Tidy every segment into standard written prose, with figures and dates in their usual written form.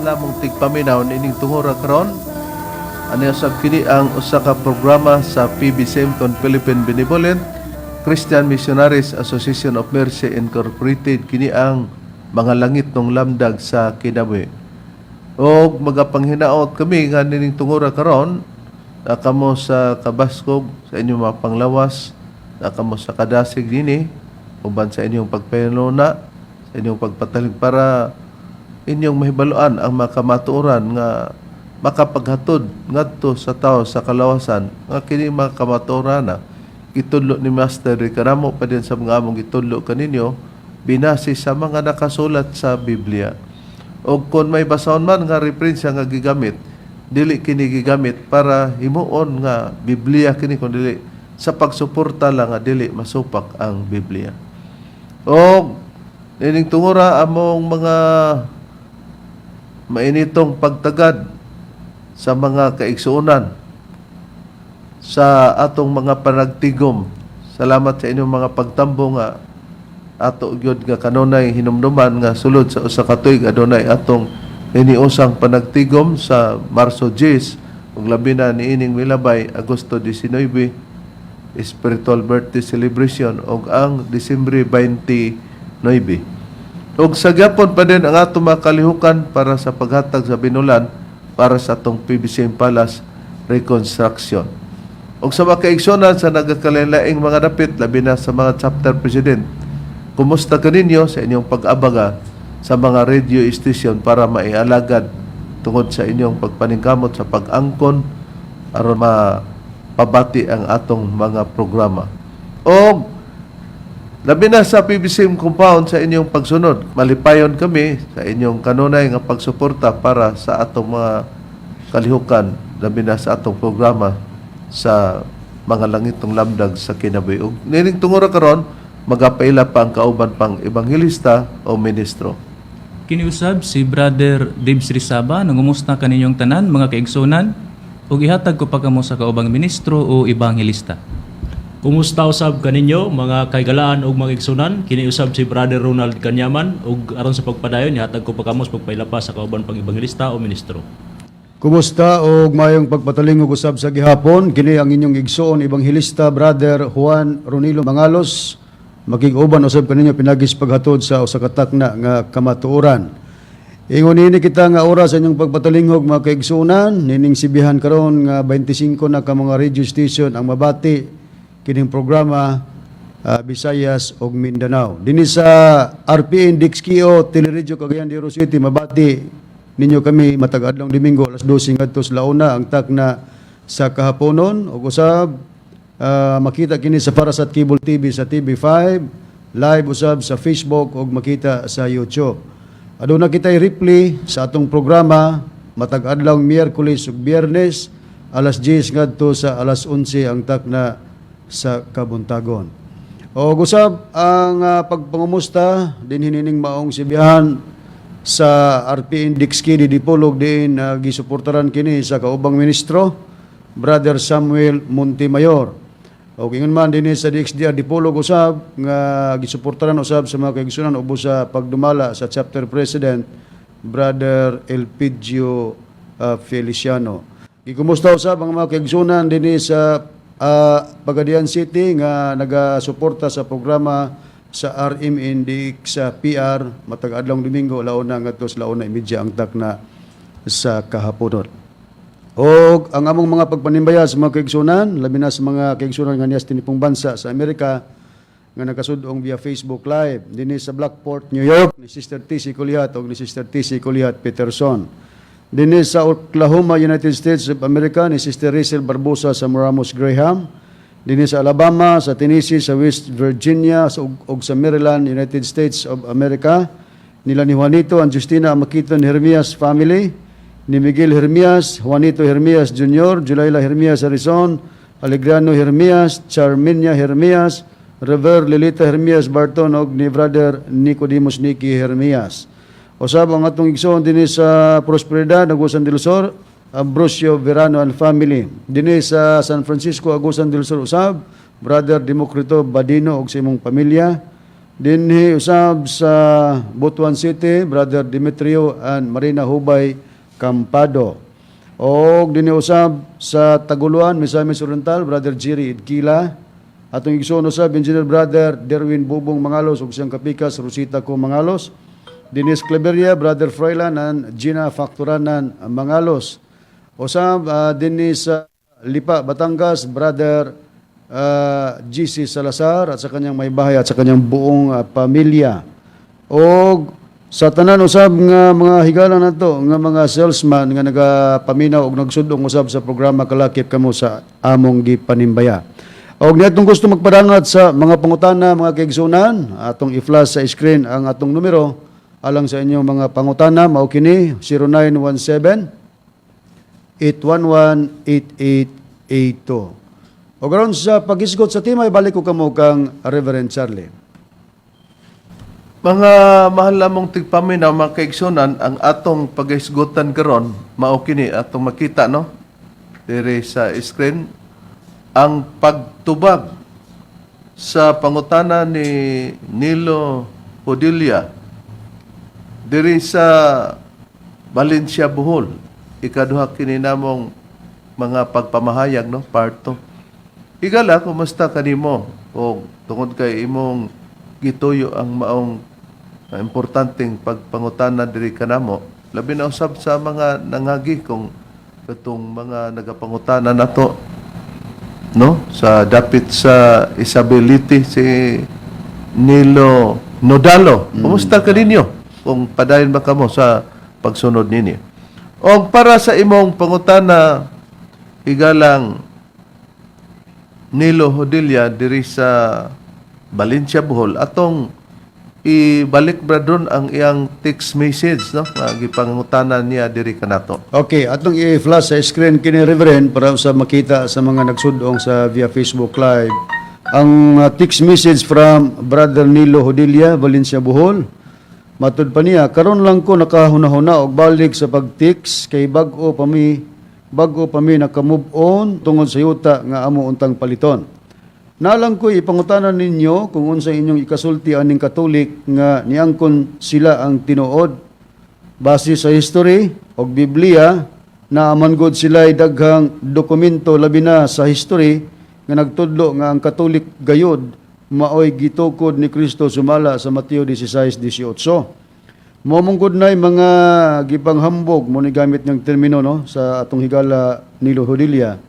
Namong tigpaminaw niining tungura karon. Ano sab kini ang usa ka programa sa PBCM Philippine Benevolent Christian Missionaries Association of Mercy Incorporated, kini ang Mga Langitnong Lamdag sa Kinabuhi. Og magapanghinaot kami nga nining tungura karon na kamo sa kabaskog sa inyong mga panglawas, na kamo sa kadasig nini uban sa inyong pagpahinuna, sa inyong pagpataling para inyong mahibaluan ang mga kamatuoran nga makapaghatod ngadto sa tao sa kalawasan, nga kini mga kamatuoran na gitudlo ni Master kanamo pa din sa mga among gitudlo kaninyo binase sa mga nakasulat sa Biblia. O kung may basahon man nga referensya nga gigamit, dili kini gigamit para himuon nga Biblia kini, kun dili sa pagsuporta lang nga dili masupak ang Biblia. O nining tungura, among mga mainitong pagtagad sa mga kaigsuonan sa atong mga panagtigom. Salamat sa inyong mga pagtambo nga ato gyud nga kanunay hinumduman nga sulod sa usa ka tuig adunay atong iniusang panagtigom sa Marso 10 ug labi na niining milabay Agosto 19, spiritual birthday celebration, ug ang Disyembre 29. Ug sa gyapon pa din ang atong mga kalihukan para sa paghatag sa binulan para sa atong PBCM Palace reconstruction. Ug sa mga kaigsuonan sa nagakalain-laing mga dapit, labi na sa mga chapter president, kumusta kaninyo sa inyong pag-abaga sa mga radio station para maialagad tungod sa inyong pagpaningkamot sa pag-angkon aron mapabati ang atong mga programa? O labi na sa PBCM compound sa inyong pagsunod. Malipayon kami sa inyong kanunay nga pagsuporta para sa atong mga kalihukan, labi na sa atong programa sa Mga Langitnong Lamdag sa Kinabuhi. Ug nining tungura karon, magapaila pa ang kauban pang ebanghelista o ministro. Kiniusab si Brother Dave Srisaba, nangumusta kaninyong tanan, mga kaigsunan, ug ihatag ko pa kamo sa kaubang ministro o ebanghelista. Kumusta usab kaninyo, mga kaigalaan ug mga igsunan? Kini usab si Brother Ronald Kanyaman ug aron sa pagpadayon, ihatag ko pa kamo sa pagpaila pa sa kauban pang ebanghelista o ministro. Kumusta og mayong pagpatalingog usab sa gihapon. Kini ang inyong igsoon ebanghelista, Brother Juan Ronilo Mangalos. Makig-uban usab kaninyo pinagis paghatod sa usa ka takna nga kamatuoran. Ingon nini kita nga oras sa inyong pagpatalingog, mga kaigsuonan, nining sibihan karon nga 25 na ka mga radio station ang mabati kining programa, Visayas ug Mindanao. Dinhi sa RPN DXKO Teleradyo Cagayan de Oro City, mabati ninyo kami matag adlong Domingo alas 12 ngadto sa launa ang takna sa kahaponon, ug usab makita kini sa Parasat Cable TV sa TV5, live usab sa Facebook ug makita sa YouTube. Aduna kitay replay sa atong programa matag adlaw Miyerkules ug Biyernes alas 10 ngadto sa alas 11 ang takna sa kabuntagon. O gusab ang pagpangumusta dinhi nining maong sibihan sa RPN DXK Dipolog, diin gisuportaran kini sa kaubang ministro, Brother Samuel Montemayor. O ingon man dinhi sa DXDR Dipolog usab nga gisuportaran usab sa mga kaigsunan ubos sa pagdumala sa chapter president, Brother Elpidio Feliciano. Gikumusta usab ang mga kaigsunan dinhi sa Pagadian City nga nagasuporta sa programa sa RMNDX sa PR matag adlawng Domingo alauna ngadto sa 1:30 ang takna sa kahaponon. Og ang among mga pagpanimbaya sa mga kaigsunan, labi na sa mga kaigsunan nga niya sa tinipong bansa sa Amerika nga nakasudong via Facebook Live. Dinhi sa Blackport, New York, ni Sister TC Kulihat og ni Sister TC Kulihat Peterson. Dinhi sa Oklahoma, United States of America, ni Sister Rachel Barbosa sa Moramos Graham. Dinhi sa Alabama, sa Tennessee, sa West Virginia, sa ug sa Maryland, United States of America, nila ni Juanito and Justina Amakiton Hermias family, ni Miguel Hermias, Juanito Hermias Jr., Julayla Hermias Arizon, Alegrano Hermias, Charminia Hermias, Rever Lilita Hermias Barton og ni Brother Nicodemus Niki Hermias. Usab ang atong igsoon dinhi sa Prosperidad, Agusan del Sur, Ambrosio Verano and family. Dinhi sa San Francisco, Agusan del Sur usab, Brother Democrito Badino og sa imong pamilya. Dinhi usab sa Butuan City, Brother Demetrio and Marina Hubay Campado. Og dinhi usab sa Taguluan, Misamis Oriental, Brother Jerry Idkila. Atong igsoon usab, Engineer Brother Derwin Bubong Mangalos ug siyang kapikas Rosita Co Mangalos. Dinis Claveria, Brother Froilan and Gina Facturanan Mangalos. Usab dinhi sa Lipa, Batangas, Brother GC Salazar at sa kanyang may bahay at sa kanyang buong pamilya. Og sa tanan usab nga mga higala nato nga mga salesman nga nagapaminaw og nagsudong usab sa programa Kalakip kamo sa among gipanimbaya. Og niadtong gusto magpadangat sa mga pangutana, mga kaigsunan, atong i-flash sa screen ang atong numero alang sa inyong mga pangutana. Mao kini, 0917 811-8882. O karon sa paghisgot sa tema, ibalik ko kamo kang Reverend Charlie. Mga mahal namong tigpaminaw, mga kaigsunan, ang atong paghisgutan karon mao kini atong makita, no, diri sa screen, ang pagtubag sa pangutana ni Nilo Hodilla diri sa Valencia, Bohol. Ikaduha kini namong mga pagpamahayag, no, part 2. Higala, kumusta kanimo? O tungod kay imong gituyo ang maong importanteng pagpangutana diri kanamo, labi na usab sa mga nangagi kung katong mga nagapangutana nato, no, sa dapit sa Isabelity, si Nilo Nodalo. Kumusta ka ninyo? Kung padayon ba kamo sa pagsunod ninyo. O para sa imong pangutana, higalang Nilo Hodilla diri sa Valencia, Bohol, atong ibalik, bradron, ang iyang text message, no, nga gipangutana niya diri kanato. Okay, atong i-flash sa screen kini, Reverend, para sa makita sa mga nagsudong sa via Facebook Live. Ang text message from Brother Nilo Hodilla, Valencia, Bohol. Matud pa niya, "Karon lang ko nakahuna-huna og balik sa pag-text kay bag-o pa mi naka-move on tungod sa yuta nga amo untang paliton. Nalang ko ipangutana ninyo kung unsa inyong ikasulti aning Katolik nga niangkon sila ang tinuod. Base sa history og Biblia, naaman gud sila daghang dokumento, labi na sa history, nga nagtudlo nga ang Katolik gayod maoy gitukod ni Kristo sumala sa Mateo 16:18. Mao man gud nay mga gipanghambog," mo ni gamit niyang termino, no, sa atong higala Nilo Hodilla.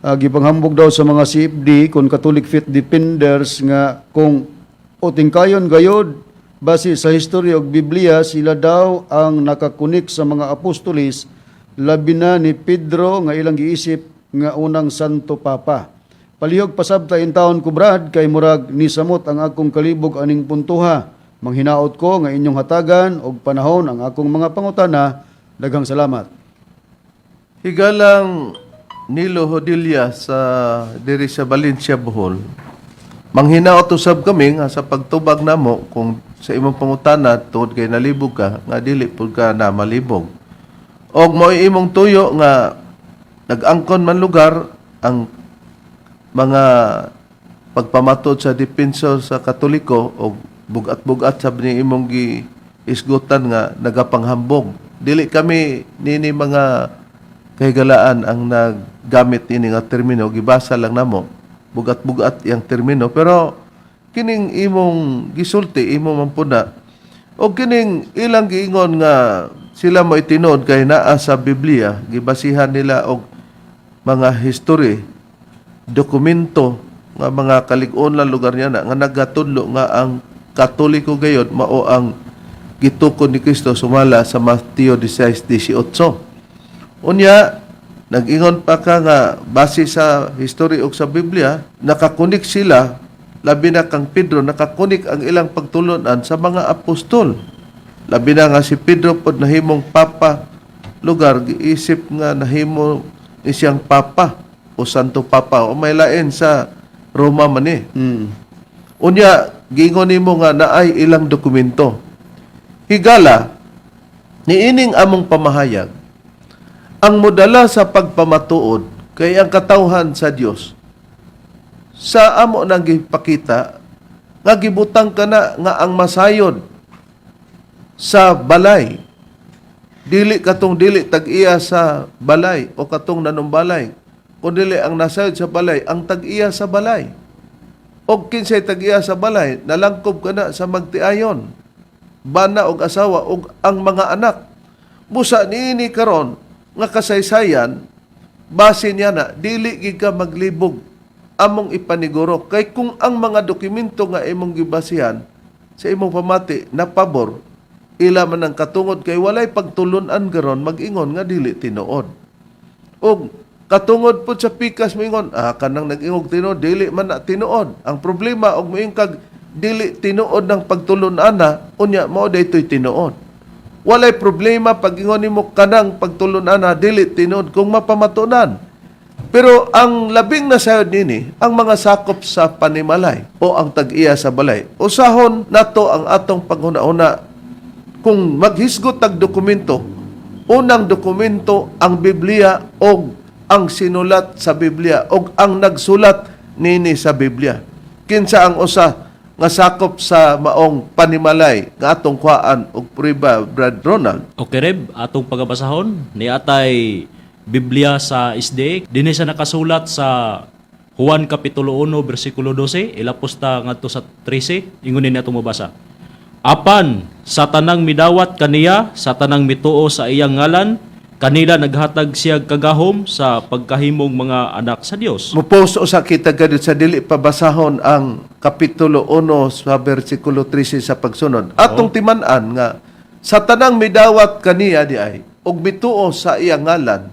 Gipanghambog daw sa mga CFD, kung Catholic Faith Defenders, nga kung otingkayon gayod base sa history og Biblia, sila daw ang nakakunik sa mga apostolis, labi na ni Pedro nga ilang giisip nga unang Santo Papa. Palihog pasabta in taon ko, Brad, kay murag nisamot ang akong kalibog aning puntuha. Manghinaot ko nga inyong hatagan og panahon ang akong mga pangutana. Daghang salamat." Higalang Nilo Hodilla sa diri sa Valencia, Bohol. Manghinaot usab kami nga sa pagtubag namo kung sa imong pangutana tungod kay nalibog ka nga dili pud ka na malibog. Og mao imong tuyo nga nag-angkon man lugar ang mga pagpamatod sa depensa sa Katoliko og bugat-bugat sa ni imong giisgutan nga nagapanghambog. Dili kami nini, mga kahigalaan, ang naggamit ini nga termino, gibasa lang namo. Bugat-bugat yang termino, pero kining imong gisulti, imo man pud na, o kining ilang giingon nga sila mo itinuod kay naa sa Biblia, gibasihan nila og mga history, dokumento nga mga kalig-on lang lugar niya na nga nagatudlo nga ang Katoliko gayod mao ang gitukod ni Kristo sumala sa Mateo 16:18. Unya, nag-ingon pa ka nga base sa history ug sa Biblia, nakakunik sila, labi na kang Pedro, nakakunik ang ilang pagtulunan sa mga apostol. Labi na nga si Pedro pod nahimong papa lugar, giisip nga nahimo ni siyang papa o Santo Papa o may lain sa Roma man eh. Unya, giingon nimo nga naay ilang dokumento. Higala, niining among pamahayag, ang modala sa pagpamatuod kay ang katawhan sa Dios sa amo nang gipakita. Nga gibutang kana nga ang masayod sa balay, dili katong dili tag-iya sa balay o katong nanumbalay, kundi ang nasayod sa balay ang tag-iya sa balay. Og kinsay tag-iya sa balay, nalangkob kana sa magtiayon, bana og asawa og ang mga anak. Busa niini karon nga kasaysayan, base niya na dili gid ka maglibog among ipaniguro, kay kung ang mga dokumento nga imong gibasihan sa imong pamati na pabor ila man ang katungod, kay walay pagtulun-an garon mag-ingon nga dili tinuod. Og katungod po sa pikas, moingon, kanang nag-ingog tinuod, dili man na tinuod. Ang problema, og moingon kag dili tinuod ng pagtulun-an na, unya mao daytoy tinuod. Walay problema pag ingon nimo kanang pagtulun-an na dili tinuod kung mapamatunan. Pero ang labing nasayod nini, ang mga sakop sa panimalay o ang tag-iya sa balay. Usahon nato ang atong paghuna-huna kung maghisgot tag dokumento, unang dokumento ang Biblia og ang sinulat sa Biblia og ang nagsulat nini sa Biblia. Kinsa ang usa nga sakop sa maong panimalay nga atong kuhaan og prueba, Brad Ronald? Okay, Reb, atong pagabasahon ni atay Biblia sa SDA. Dinhi sa nakasulat sa Juan Kapitulo 1 bersikulo 12, ilapos ta ngadto sa 13, ingon ni atong mabasa. Apan sa tanang midawat kaniya, sa tanang mituo sa iyang ngalan, kanila naghatag siya kagahom sa pagkahimong mga anak sa Dios. Mupost usa kita gadto sa dili pabasahon ang Kapitulo 1 sa bersikulo 13 sa pagsunod. Atong timan-an nga sa tanang midawat kaniya di ay og mituo sa iyang ngalan,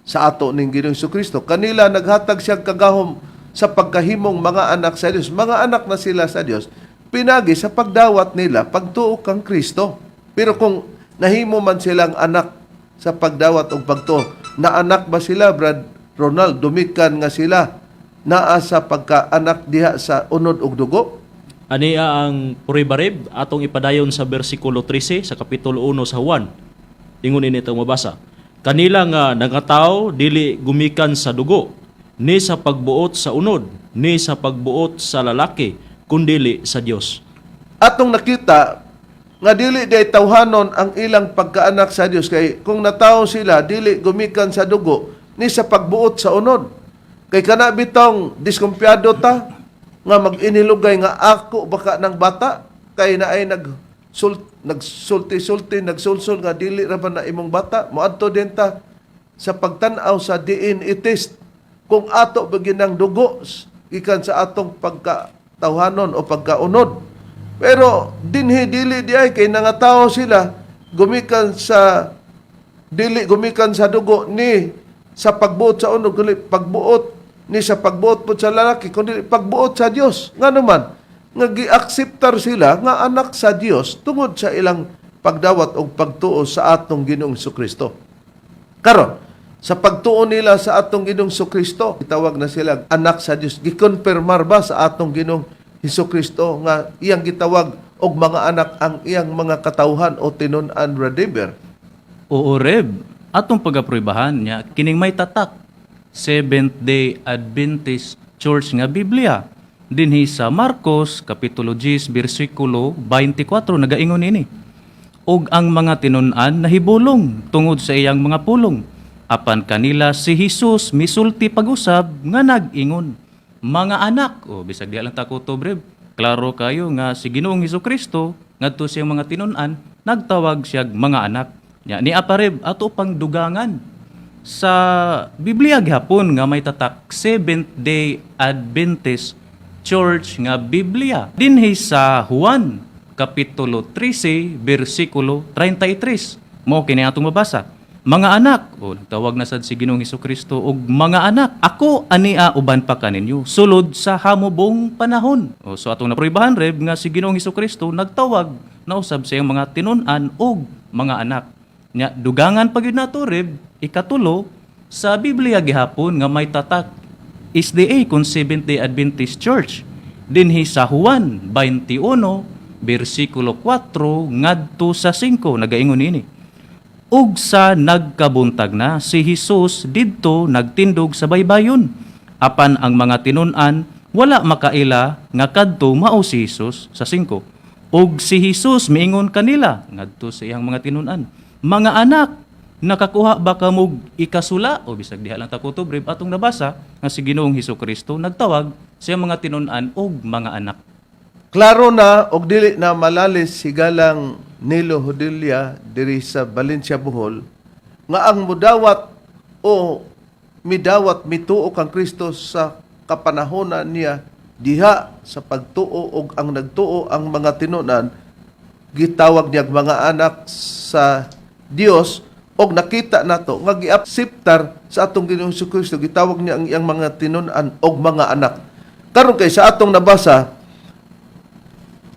sa ato ning Ginoong Kristo, kanila naghatag siya kagahom sa pagkahimong mga anak sa Dios. Mga anak na sila sa Dios pinagi sa pagdawat nila, pagtuo kang Kristo. Pero kung nahimo man silang anak sa pagdawat og pagtuo, na anak ba sila, Brad Ronald, dumikan nga sila naa sa pagkaanak diha sa unod og dugo? Ania ang puribarib atong ipadayon sa bersikulo 13 sa Kapitulo 1 sa Juan. Ingon ini itong mabasa. Kanila nga nangataw dili gumikan sa dugo, ni sa pagbuot sa unod, ni sa pagbuot sa lalaki, kundili sa Dios. Atong nakita nga dili day tawhanon ang ilang pagkaanak sa Dios, kay kung natawo sila dili gumikan sa dugo ni sa pagbuot sa unod. Kay kana bitong diskumpiyado ta nga mag-inilugay nga ako baka ng bata, kay naay nagsulti-sulti, nagsulsul nga dili ra ba na imong bata. Moadto din ta sa pagtan-aw sa DNA test kung ato ba ginang dugo gikan sa atong pagkatawhanon o pagkaunod. Pero dinhi dili di ay, kay nangatawo sila gumikan sa dili gumikan sa dugo ni sa pagbuot sa unod, kundi pagbuot ni sa pagbuot po sa lalaki, kundi pagbuot sa Dios. Ngano man nga gi-acceptar sila nga anak sa Dios tungod sa ilang pagdawat og pagtuo sa atong Ginoong Kristo. Karon, sa pagtuo nila sa atong Ginoong Kristo, gitawag na sila anak sa Dios. Gikonfirmar ba sa atong Ginoong Kristo nga iyang gitawag og mga anak ang iyang mga katawhan o tinun-an, Redeemer? Oo, Reb. Atong pagapruibahan niya, kining may tatak Seventh Day Adventist Church nga Biblia. Dinhi sa Marcos Kapitulo 10 bersikulo 24 nagaingon ini. "Og ang mga tinun-an nahibulong tungod sa iyang mga pulong. Apan kanila si Jesus misulti pag-usab nga nag-ingon, 'Mga anak.'" O bisag di lang ta kutob, Reb. Klaro kayo nga si Ginoong Kristo ngadto siyang mga tinun-an nagtawag siya mga anak. Nya ni apareb ato pang dugangan sa Biblia gihapon nga may tatak Seventh Day Adventist Church nga Biblia. Dinhi sa Juan Kapitulo 13 bersikulo 33. Mo kini atong mabasa. "Mga anak," o nagtawag na sad si Ginoong Kristo og mga anak, "ako ania uban pa kaninyo sulod sa hamubong panahon." O so atong napruibahan, Reb, nga si Ginoong Kristo nagtawag na usab sa iyang mga tinun-an og mga anak. Nya dugangan pa gyud nato, Reb, ikatulo sa Biblia gihapon nga may tatak SDA kung Seventh Day Adventist Church. Dinhi sa Juan 21 bersikulo 4 ngadto sa 5 nagaingon ini. "Ug sa nagkabuntag na, si Hesus didto nagtindog sa baybayon. Apan ang mga tinun-an Wala makaila nga kadto mao si Jesus. Sa 5. Og si Jesus miingon kanila ngadto sa iyang mga tinun-an, "Mga anak, nakakuha ba kamog ikasula?" O bisag diha lang ta kutob, Reb, atong nabasa nga si Ginoong Kristo nagtawag sa iyang mga tinun-an og mga anak. Klaro na og dili na malalis higalang Nilo Hodilla diri sa Valencia, Bohol, nga ang mudawat o midawat, mituo kang Kristo sa kapanahonan niya diha sa pagtuo og ang nagtuo ang mga tinunan, gitawag niya mga anak sa Dios. Og nakita nato nga giakseptar sa atong Ginoong Kristo, gitawag niya ang iyang mga tinun-an og mga anak. Karon kay sa atong nabasa,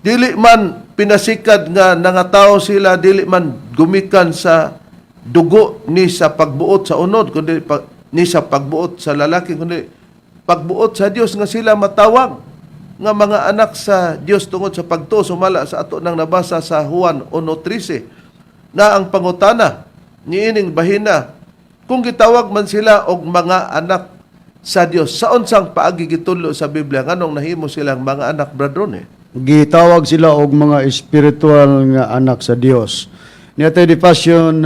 dili man pinasikad nga nangatao sila, dili man gumikan sa dugo ni sa pagbuot sa unod, kundi ni sa pagbuot sa lalaki, kundi pagbuot sa Dios nga sila matawag nga mga anak sa Dios tungod sa pagtuo sumala sa ato nang nabasa sa Juan 1:13. Na ang pangutana niining bahina, kung gitawag man sila og mga anak sa Dios, sa unsang paagi gitudlo sa Biblia nganong nahimo silang mga anak, brethren eh? Gitawag sila og mga spiritual nga anak sa Dios. Niya the Passion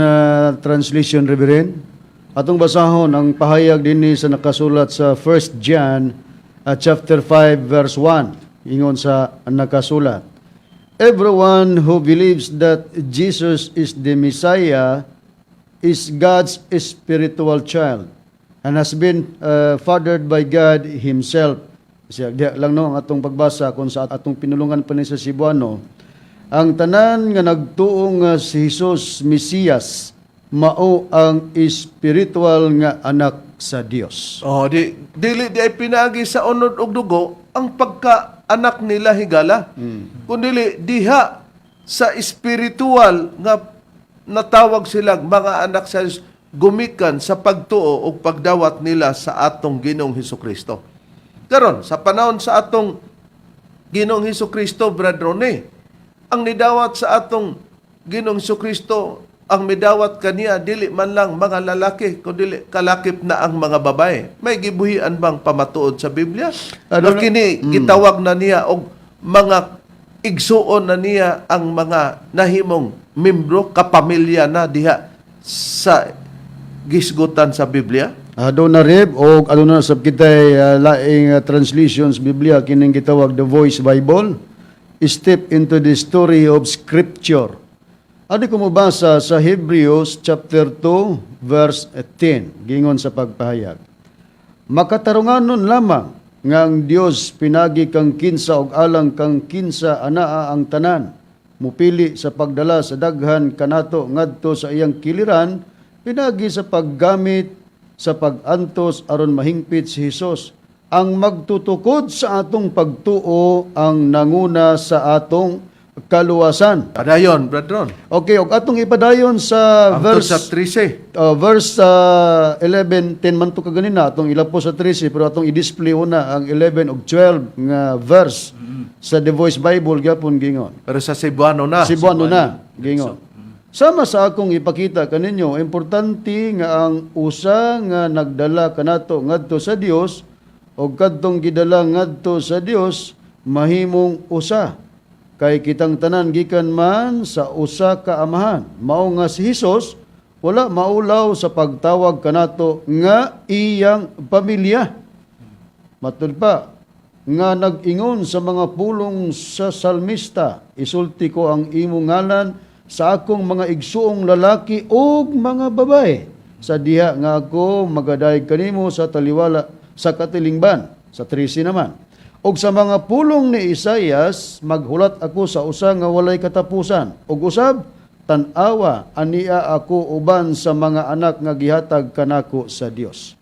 Translation, Reverend. Atong basahon ang pahayag dinhi sa nakasulat sa 1 John chapter 5 verse 1. Ingon sa nakasulat: "Everyone who believes that Jesus is the Messiah is God's spiritual child and has been fathered by God Himself." Siya, diha lang no ang atong pagbasa kung sa atong pinulungan pa ni sa Cebuano. Ang tanan nga nagtuo nga si Jesus Mesiyas mao ang spiritual nga anak sa Dios. Oh, di dili di ay pinaagi sa unod og dugo ang pagka anak nila, higala. Kundi diha sa spiritual nga natawag silang mga anak sa Diyos gumikan sa pagtuo ug pagdawat nila sa atong Ginoong Kristo. Karon sa panahon sa atong Ginoong Kristo, Brad Rone, ang nidawat sa atong Ginoong Kristo, ang midawat kaniya dili man lang mga lalaki kundi kalakip na ang mga babae. May gibuhian bang pamatuod sa Biblia? Ano Nga kini gitawag na niya og mga igsuon na niya ang mga nahimong membro, kapamilya na diha sa gisgutan sa Biblia? Doon na, Reb, o ano na sab kitay laing translations Biblia kining gitawag The Voice Bible, step into the story of Scripture. Adi ko mobasa sa Hebrews chapter 2 verse 10, gingon sa pagpahayag: "Makatarunganon lamang nga ang Dios pinagi kang kinsa og alang kang kinsa anaa ang tanan mupili sa pagdala sa daghan kanato ngadto sa iyang kiliran pinagi sa paggamit sa pag-antos aron mahingpit si Hesus ang magtutukod sa atong pagtuo, ang nanguna sa atong kaluwasan." Padayon, Brad Ron. Okay, og atong ipadayon sa Hangtod verse sa 13. Verse 11, 10 man to kaganina, atong ilapos sa 13, pero atong i-display una ang 11 ug 12 nga verse sa The Voice Bible gyapon, gingon. Pero sa Cebuano na. Cebuano na, gingon. "Sama sa akong ipakita kaninyo, importante nga ang usa nga nagdala kanato ngadto sa Dios og kadtong gidala ngadto sa Dios mahimong usa. Kay kitang tanan gikan man sa usa ka amahan. Mao nga si Hesus wala maulaw sa pagtawag kanato nga iyang pamilya. Matud pa, nga nag-ingon sa mga pulong sa salmista, 'Isulti ko ang imong ngalan sa akong mga igsuong lalaki ug mga babae. Sa diha nga ako magadayeg kanimo sa taliwala sa katilingban.'" Sa 13 naman. "Og sa mga pulong ni Isaias, 'Maghulat ako sa usa nga walay katapusan.' Ug usab, 'Tan-awa, ania ako uban sa mga anak nga gihatag kanako sa Dios.'"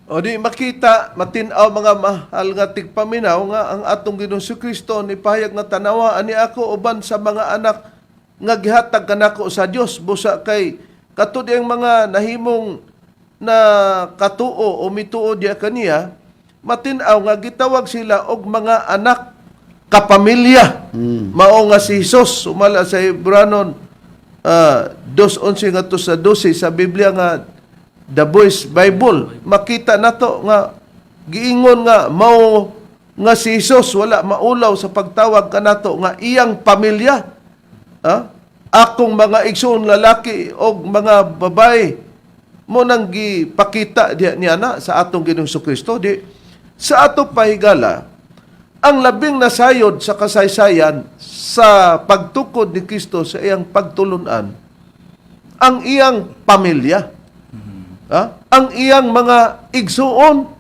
O di makita, matin-aw, mga mahal nga tigpaminaw, nga ang atong Ginoong Kristo ni pahayag nga "Tanawa, ani ako uban sa mga anak nga gihatag kanako sa Dios." Busa kay kato ang mga nahimong na katuo o mituo diya kaniya, matin-aw nga gitawag sila og mga anak, kapamilya. Mao nga si Jesus sumala sa Hebranon 2:11 ngadto sa 12 sa Biblia nga The Voice Bible, makita nato nga giingon nga mao Nga si Jesus wala maulaw sa pagtawag kanato nga iyang pamilya. Ha? Akong mga igsoon lalaki o mga babae mo nang gipakita diha niya na sa atong Ginoong Kristo. Di sa ato pahigala, ang labing nasayod sa kasaysayan sa pagtukod ni Kristo sa iyang pagtulunan, ang iyang pamilya. Ha? Ang iyang mga igsuon.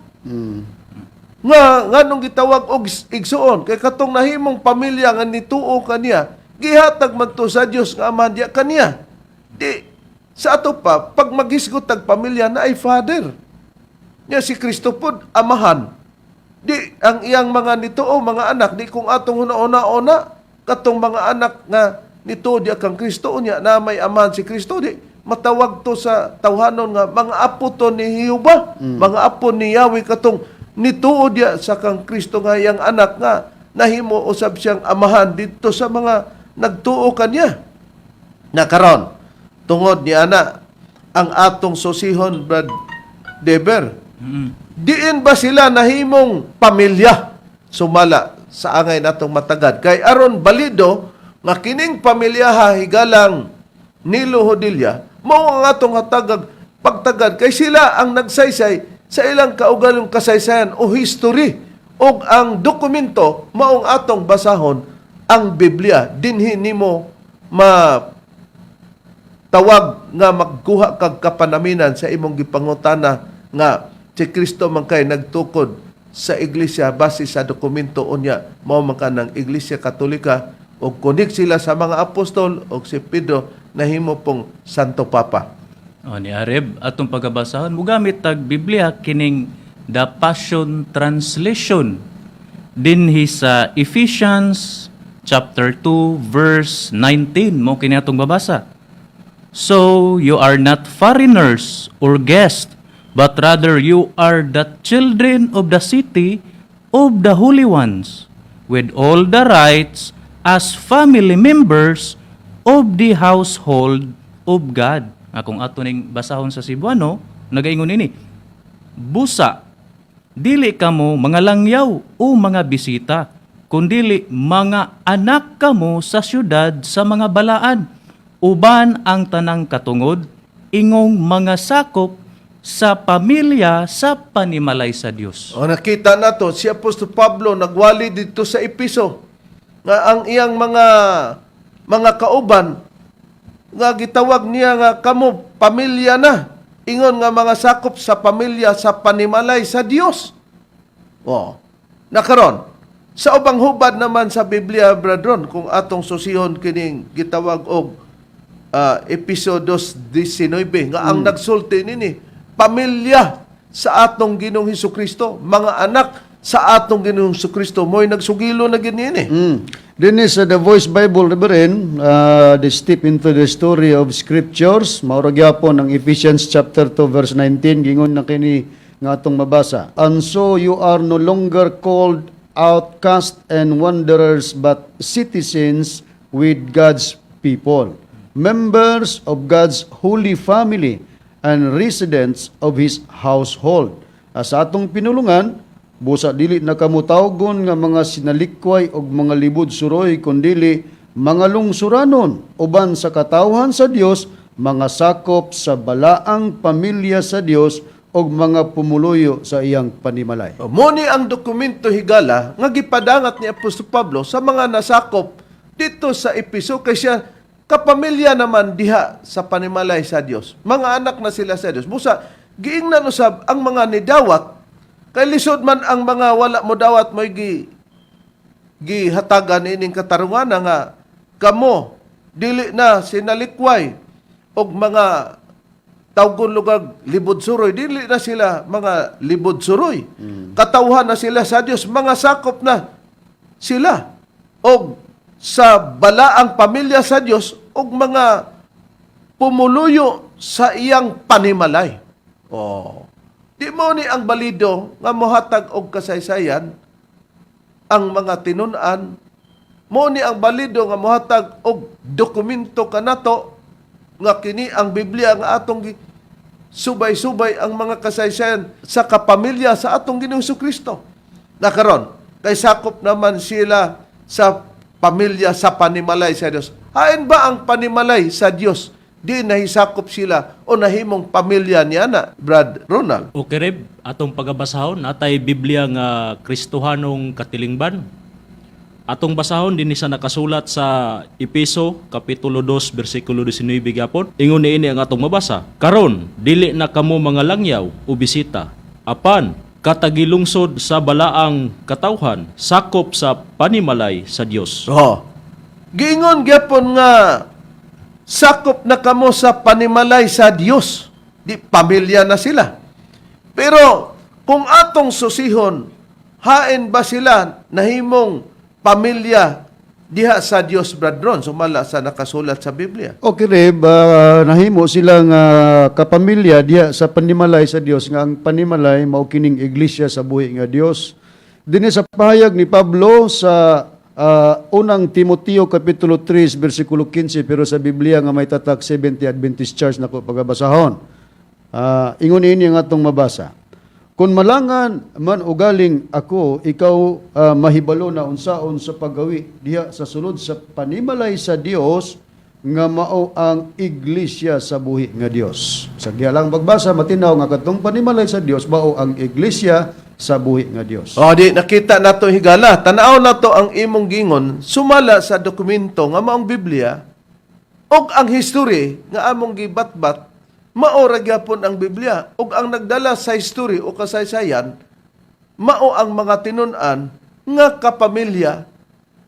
Nga nganong gitawag og igsuon? Kay katong nahimong pamilya nga nituo kaniya, gihatag man to sa Dios nga Amahan diya kaniya. Di sa ato pa, pag maghisgot tag pamilya na ay father. Nya si Kristo pod amahan. Di ang iyang mga nituo, mga anak, di kung atong huna-una-una katong mga anak nga nituo diya kang Kristo, unya na may amahan si Kristo, di matawag to sa tawhanon nga mga apo to ni Jehova, mga apo ni Yahweh, katong nituo diya sa kang Kristo nga iyang anak nga nahimo usab siyang amahan didto sa mga nagtuo kaniya. Na karon, tungod ni ana ang atong susihon, Brad Deber, diin ba sila nahimong pamilya sumala sa angay natong matagad? Kay aron balido nga kining pamilya higalang Nilo Hodilla mao ang atong hatagag pagtagad, kay sila ang nagsaysay sa ilang kaugalong kasaysayan o history, ug ang dokumento maong atong basahon, ang Biblia. Dinhi nimo ma tawag nga magkuha kag kapanaminan sa imong gipangutana nga si Kristo man kay nagtukod sa iglesia base sa dokumento. Unya mao man ka ng Iglesia Katolika og kunik sila sa mga apostol, og si Pedro nahimo pong Santo Papa. O ni Areb, atong pagabasahon, mugamit tag Biblia kining The Passion Translation dinhi sa Ephesians chapter 2 verse 19 mo kini atong babasa. "So you are not foreigners or guests, but rather you are the children of the city of the holy ones, with all the rights as family members of the household of God." Nga kung ato ning basahon sa Cebuano, nagaingon ini: "Busa, dili kamo mga langyaw o mga bisita, kundili mga anak kamo sa syudad sa mga balaan, uban ang tanang katungod, ingong mga sakop sa pamilya sa panimalay sa Dios." O nakita nato si Apostol Pablo nagwali dito sa Episo nga ang iyang mga kauban nga gitawag niya nga kamo pamilya na, ingon nga mga sakop sa pamilya sa panimalay sa Dios. O nakaron sa ubang hubad naman sa Biblia, brethren, kung atong susihon kining gitawag og Episodo 19 nga ang nagsulti nini pamilya sa atong Ginoong Hesus Kristo, mga anak sa atong Ginoong Hesus Kristo, mo'y nagsugilo na gid niini. Dinhi sa The Voice Bible, Reverend, the step into the story of scriptures, mao ra gyapon ang Ephesians chapter 2 verse 19, gingon na kini nga atong mabasa. "And so you are no longer called outcast and wanderers, but citizens with God's people, members of God's holy family and residents of His household." Sa atong pinulungan, "Busa dili na kamo tawgon nga mga sinalikway og mga libud suroy, kundili mga lungsuranon uban sa katawhan sa Dios, mga sakop sa balaang pamilya sa Dios og mga pumuluyo sa iyang panimalay." O, mo ni ang dokumento, higala, nga gipadangat ni Apostol Pablo sa mga nasakop dito sa Episo, kay siya kapamilya naman diha sa panimalay sa Dios. Mga anak na sila sa Dios. Busa giingnan usab ang mga nidawat, kay lisod man ang mga wala mo dawat mo'y gihatagan ining katarungan nga kamo dili na sinalikway og mga tawgon lugar libod suroy. Dili na sila mga libod suroy, katawhan na sila sa Dios, mga sakop na sila og sa balaang pamilya sa Dios og mga pumuluyo sa iyang panimalay. Oh, di mo ni ang balido nga mohatag og kasaysayan ang mga tinun-an, mo ni ang balido nga mohatag og dokumento kanato nga kini ang Biblia nga atong subay-subay ang mga kasaysayan sa kapamilya sa atong Ginoong Kristo. Na karon, Kay sakop naman sila sa pamilya sa panimalay sa Dios. Hain ba ang panimalay sa Dios? Di nahisakop sila o nahimong pamilya niya na, Brad Ronald. Okay, Reb, atong pagabasahon natay Biblia nga Kristohanong katilingban. Atong basahon dinhi sa nakasulat sa Epeso kapitulo 2 bersikulo 19 gyapon. Ingon niini ang atong mabasa. Karon dili na kamo mga langyaw o bisita, apan katagilungsod sa balaang katawhan, sakop sa panimalay sa Dios. Oh. Giingon gyapon nga sakop na kamo sa panimalay sa Dios. Di pamilya na sila. Pero kung atong susihon, hain ba sila nahimong pamilya diha sa Dios, Brad Ron, sumala sa nakasulat sa Biblia? Okay, Reb, nahimo silang kapamilya diha sa panimalay sa Dios, nga ang panimalay mao kining iglesia sa buhi nga Dios. Dinhi sa pahayag ni Pablo sa unang Timoteo kapitulo 3 bersikulo 15, pero sa Biblia nga may tatak 70 Adventist Church nako pagabasahon. Ingon ini ang atong mabasa. Kung malangan man ugaling ako, ikaw mahibalo na unsaon sa paggawi diha sa sulod sa panimalay sa Dios nga mao ang iglesia sa buhi nga Dios. Sa gihalang pagbasa, matinaw nga katong panimalay sa Dios mao ang iglesia sa buhi nga Dios. O di nakita nato, higala, tanaw nato ang imong gingon sumala sa dokumento nga maong Biblia ug ang history nga among gibatbat mao ra gyapon ang Biblia, ug ang nagdala sa history o kasaysayan mao ang mga tinun-an nga kapamilya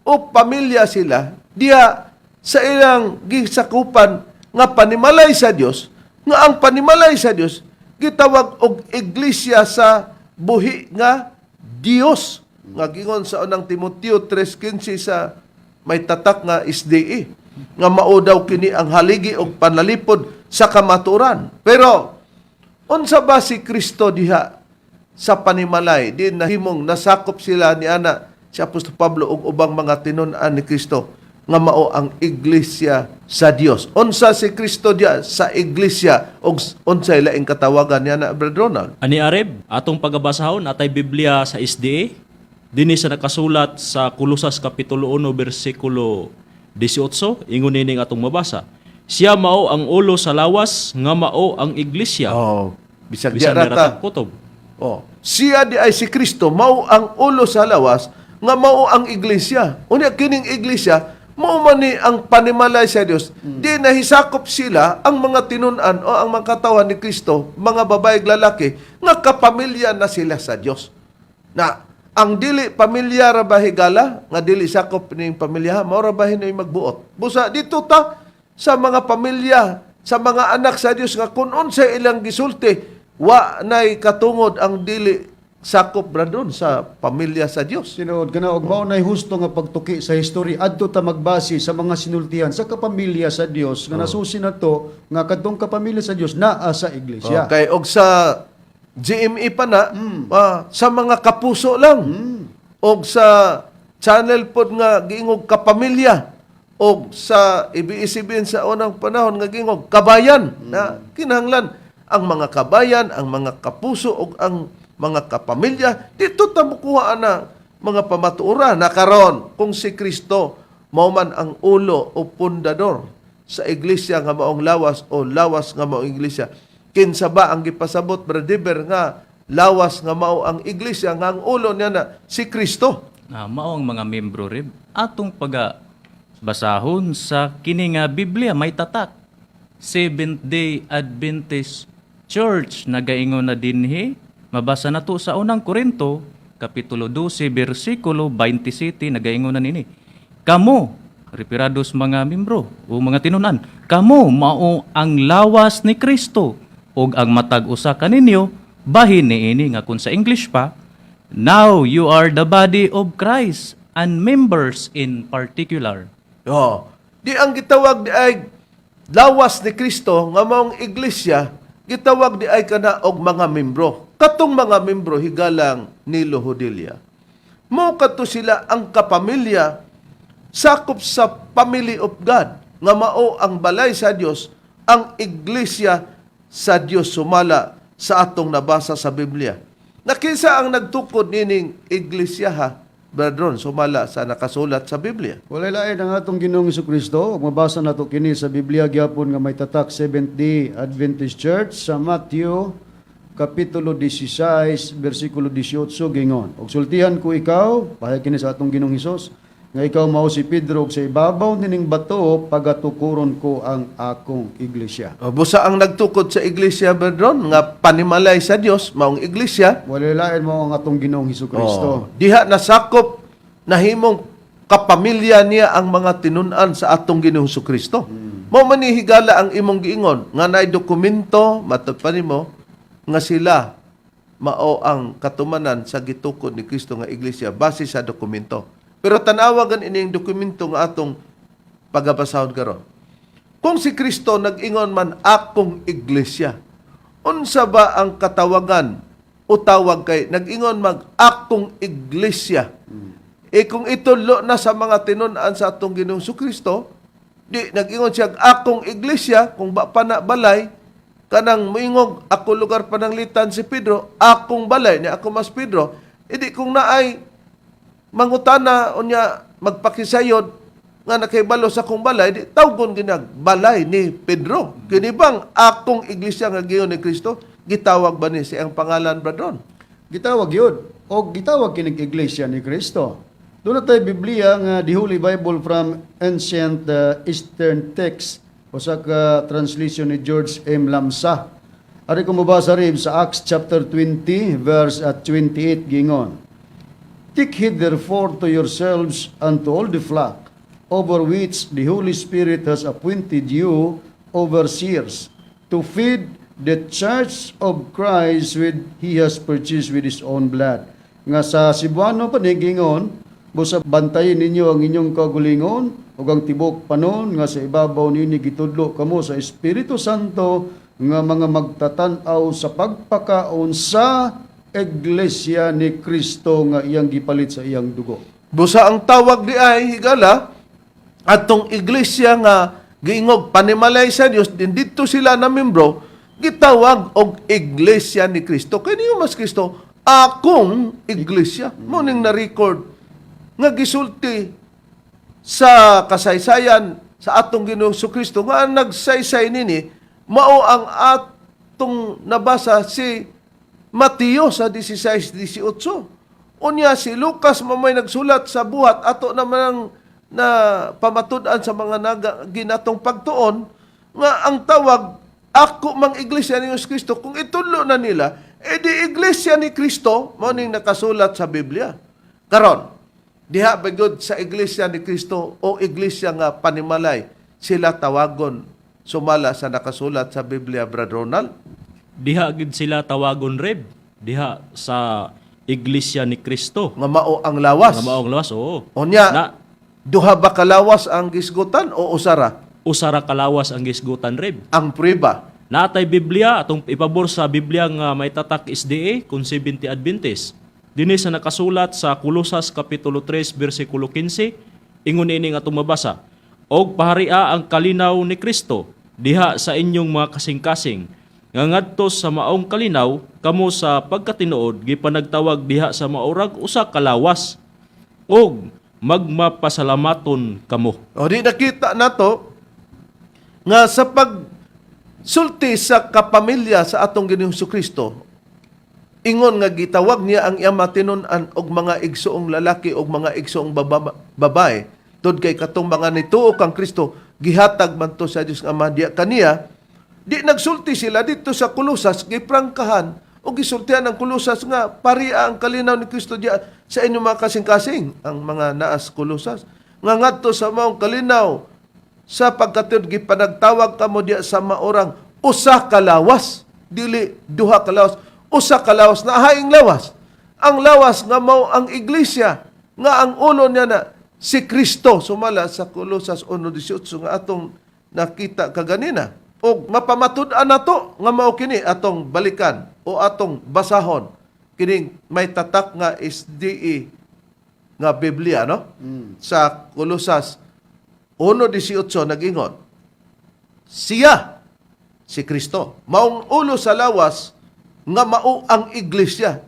o pamilya sila diha sa ilang gisakupan nga panimalay sa Dios, nga ang panimalay sa Dios gitawag og iglesia sa buhi nga Dios, nga gingon sa unang Timoteo 3:15 sa may tatak nga SDE nga mao daw kini ang haligi og panalipod sa kamaturan. Pero unsa ba si Kristo diha sa panimalay? Di nahimong nasakop sila ni ana si Apostol Pablo ug ubang mga tinun-an ni Kristo nga mao ang iglesia sa Dios. Unsa si Kristo diha sa iglesia ug unsay laing katawagan niya na, Brad Ronald? Ani Areb, atong pagabasahon natay Biblia sa SDA dinhi sa nakasulat sa Kolosas kapitulo 1 bersikulo 18, ingon nining atong mabasa. Siya mao ang ulo sa lawas nga mao ang iglesia. Oh, bisag Bisan di dira rata. ta kutob. Oh, siya di ay si Kristo mao ang ulo sa lawas nga mao ang iglesia. Unya kining iglesia mao man ni ang panimalay sa Dios. Di nahisakop sila ang mga tinun-an o ang mga katawan ni Kristo, mga babae ug lalaki nga kapamilya na sila sa Dios. Na ang dili pamilya ra ba, higala, nga dili sakop ning pamilya, mao ra ba hinoy magbuot. Busa dito ta sa mga pamilya, sa mga anak sa Dios nga kun unsay ilang gisulti, wa nay katungod ang dili sakop ra dun sa pamilya sa Dios. Tinuod kana, og mao nay husto nga pagtuki sa history adto ta magbase sa mga sinultihan sa kapamilya sa Dios nga nasusi nato nga kadtong kapamilya sa Dios naa sa iglesia. Okay, og sa GME pa na, sa mga kapuso lang. Og sa channel pod nga giingog kapamilya, og sa ABS-CBN sa unang panahon nga giingog kabayan, na kinahanglan ang mga kabayan, ang mga kapuso og ang mga kapamilya dito ta mukuha na mga pamatuoran na karon kung si Kristo mao man ang ulo o pundador sa iglesia nga maong lawas o lawas nga maong iglesia. Kinsa ba ang gipasabot, Brother, nga lawas nga mao ang iglesia nga ang ulo niya na si Kristo? Mao ang mga membro, Reb. Atong paga basahon sa kini nga Biblia may tatak Seventh Day Adventist Church, nagaingon na dinhi, mabasa nato sa unang Korinto kapitulo 12 bersikulo 27, nagaingon na nini: Kamo, repirados mga membro o mga tinunan, kamo mao ang lawas ni Kristo ug ang matag usa kaninyo bahin niini, nga kun sa English pa, "Now you are the body of Christ and members in particular." Oh. Di ang gitawag di ay lawas ni Kristo nga maong iglesia, gitawag di ay kana og mga membro. Katong mga membro, higalang Nilo Hodilla. Mao kadto sila ang kapamilya, sakop sa family of God nga mao ang balay sa Dios, ang iglesia sa Dios sumala sa atong nabasa sa Biblia. Nakinsa ang nagtukod nining iglesia, ha? Brad Ron, sumala sa nakasulat sa Biblia? Walay lain ang atong Ginoong Kristo. Ug mabasa nato kini sa Biblia gyapon nga may tatak Seventh-day Adventist Church sa Matthew kapitulo 16 bersikulo 18 gingon. "Og sultihan ko ikaw," pahayag kini sa atong Ginoong Hesus, "nga ikaw mao si Pedro, ug sa ibabaw nining bato pagatukuron ko ang akong iglesia." O, busa ang nagtukod sa iglesia, Brad Ron, nga panimalay sa Dios, maong iglesia. Walay lain, mao ang atong Ginoong Hesus Kristo. Oh, diha nasakop, nahimong kapamilya niya ang mga tinun-an sa atong Ginoong Kristo. Mao man ni, higala, ang imong giingon nga naay dokumento matud pa nimo nga sila mao ang katumanan sa gitukod ni Kristo nga iglesia base sa dokumento. Pero tan-awa gan ining dokumento nga atong pagabasahon karon. Kung si Kristo nag-ingon man "akong iglesia," unsa ba ang katawagan o tawag kay nag-ingon mag "akong iglesia"? Eh kung itulo na sa mga tinun-an sa atong Ginoong Kristo, di nag-ingon siya "akong iglesia," kung ba pa na balay, kanang moingog "ako lugar pananglitan si Pedro, akong balay ni ako mas Pedro," edi kung naay mangutana unya magpakisayod nga nakahibalo sa akong balay, di tawgon ginag balay ni Pedro. Kini bang "akong iglesia" nga giingon ni Kristo, gitawag ba ni siyang pangalan, Brad Ron? Gitawag yun. O gitawag kinig iglesia ni Kristo. Duna tay Biblia nga The Holy Bible from Ancient Eastern Text, usa ka translation ni George M. Lamsa. Ari ko mabasa rin sa Acts chapter 20 verse at 28, gingon, "Take heed therefore to yourselves and to all the flock, over which the Holy Spirit has appointed you overseers, to feed the church of Christ with he has purchased with his own blood." Nga sa Cebuano pa ni gingon, "Busa bantayin ninyo ang inyong kaugalingon ug ang tibok panon nga sa ibabaw nini gitudlo kamo sa Espiritu Santo nga mga magtatan-aw sa pagpakaon sa iglesia ni Kristo nga iyang gipalit sa iyang dugo." Busa ang tawag di ay, higala, atong iglesia nga giingog panimalay sa Dios din, didto sila na membro, gitawag og iglesia ni Kristo. Kay niyo mas Kristo "akong iglesia." Mo ning na-record nga gisulti sa kasaysayan sa atong Ginoong Kristo nga ang nagsaysay nini mao ang atong nabasa, si Mateo sa 16:18. Unya si Lucas mamay nagsulat sa Buhat, ato naman ang na pamatud-an sa mga naga, ginatong pagtuon nga ang tawag "ako mang iglesia ni Jesus Kristo," kung itulo na nila, edi iglesia ni Kristo mao ning nakasulat sa Biblia. Karon, diha ba gyud sa iglesia ni Kristo o iglesia nga panimalay sila tawagon sumala sa nakasulat sa Biblia, Brad Ronald? Diha gid sila tawagon, Reb. Diha sa iglesia ni Kristo. Nga mao ang lawas. Nga maong lawas, oo. Unya, Na duha ba kalawas ang gisgutan o usara? Usa ra kalawas ang gisgutan, Reb. Ang prueba. Naatay Biblia atong ipabor sa Biblia nga may tatak SDA kung 70 Adventist. Dinhi sa nakasulat sa Kolosas kapitulo 3 bersikulo 15, ingon ini nga atong mabasa. "Og paharia ang kalinaw ni Kristo diha sa inyong mga kasing-kasing nga ngadto sa maong kalinaw kamo sa pagkatinuod gipanagtawag diha sa maurag usa ka lawas og magmapasalamaton kamo." O di nakita nato nga sa pagsulti sa kapamilya sa atong Ginoong Kristo, ingon nga gitawag niya ang iyang matinun-an og mga igsuong lalaki og mga igsuong babae, tud kay katong mga nituo kang Kristo gihatag man to sa Dios nga Ama diya kaniya. Di nagsulti sila dito sa Kolosas, giprangkahan o gisultihan ang Kolosas nga paria ang kalinaw ni Kristo diya sa inyong mga kasing-kasing, ang mga naas Kolosas, nga ngadto sa maong kalinaw sa pagkatinuod gipanagtawag kamo diya sa maorang usa ka lawas, dili duha ka lawas, usa ka lawas na haing lawas, ang lawas nga mao ang iglesia nga ang ulo niya na si Kristo sumala sa Kolosas 1:18 nga atong nakita kaganina. Og mapamatud-an nato nga mao kini, atong balikan o atong basahon kining may tatak nga SDE nga Biblia, no? Sa Kolosas 1:18 nag-ingon, "Siya, si Kristo, maong ulo sa lawas nga mao ang iglesia."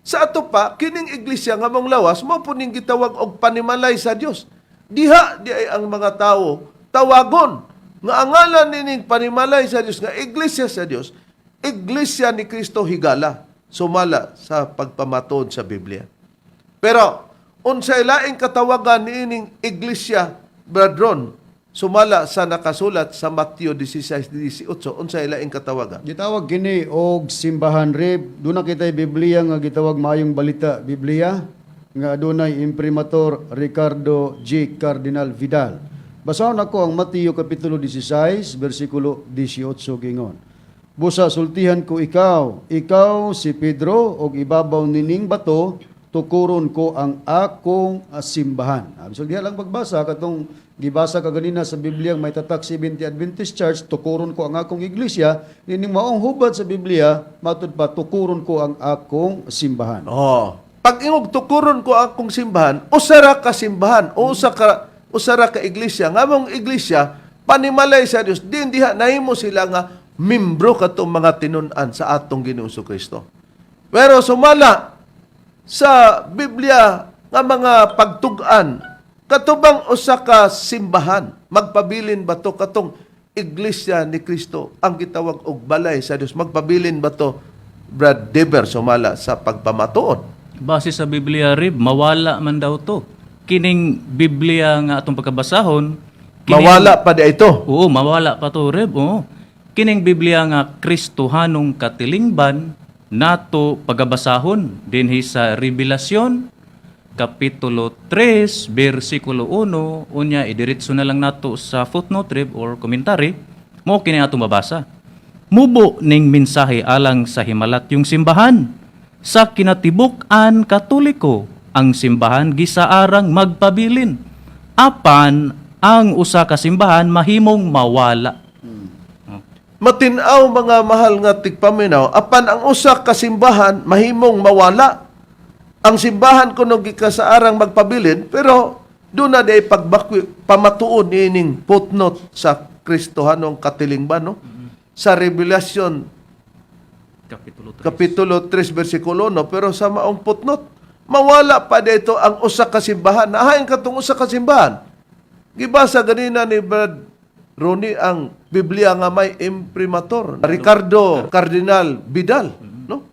Sa ato pa, kining iglesia nga mong lawas mao po ning gitawag og panimalay sa Dios. Diha di ay ang mga tawo tawagon nga ang ngalan nining panimalay sa Dios nga iglesia sa Dios, Iglesia ni Cristo Higala, sumala sa pagpamatuod sa Biblia. Pero unsay laing katawagan niining iglesia, Bradron, sumala sa nakasulat sa Mateo 16:18, unsay laing katawagan? Gitawag kini og simbahan, Reb. Duna kitay Biblia nga gitawag Maayong Balita Biblia nga adunay imprimatur Ricardo G. Cardinal Vidal. Basahon ako ang Mateo kapitulo 16 bersikulo 18, gingon: "Busa sultihan ko ikaw, ikaw si Pedro, og ibabaw nining bato tukuron ko ang akong simbahan." So diha lang pagbasa katong gibasa kaganina sa Biblia may tatak Seventh Adventist Church, tukuron ko ang akong iglesia, nining maong hubad sa Biblia, matud pa tukuron ko ang akong simbahan. Oh. Pag ingog tukuron ko akong simbahan, usa ra ka simbahan o usa ra ka iglesia. Nga mong iglesia panimalay sa Dios, din diha nahimo sila nga membro katong mga tinun-an sa atong Ginoong Kristo. Pero sumala sa Biblia nga mga pagtug-an, katubang usa ka simbahan, magpabilin ba to katong Iglesia ni Kristo ang gitawag og balay sa Dios? Magpabilin ba to, Brad Deber, sumala sa pagpamatuod? Base sa Biblia, Rib, mawala man daw to. Kining Biblia nga atong pagkabasahon, Mawala pa di ito. Oo, mawala pa to, Reb. Oo. Kining Biblia nga Kristohanong katilingban nato pagabasahon dinhi sa Revelasyon kapitulo 3 bersikulo 1, unya idiretso na lang nato sa footnote, Reb, or commentary mo kini atong mabasa. Mubo ning mensahe alang sa himalatyong simbahan. Sa kinatibuk-an Katoliko, ang simbahan gisaarang magpabilin. Apan ang usa ka simbahan mahimong mawala. Matinaw, mga mahal nga tigpaminaw, apan ang usa ka simbahan mahimong mawala. Ang simbahan kuno gikasaarang magpabilin, pero doon na di pagbakwi pamatuod niining footnote sa Kristohanong katilingban, no? Sa Revelation Kapitulo 3. kapitulo 3 bersikulo 1, pero sa maong footnote, mawala pa dito ang usa ka simbahan. Nahain katong usa ka simbahan. Gibasa ganina ni Brad Ronnie ang Biblia nga may imprimatur Ricardo Cardinal Vidal, no,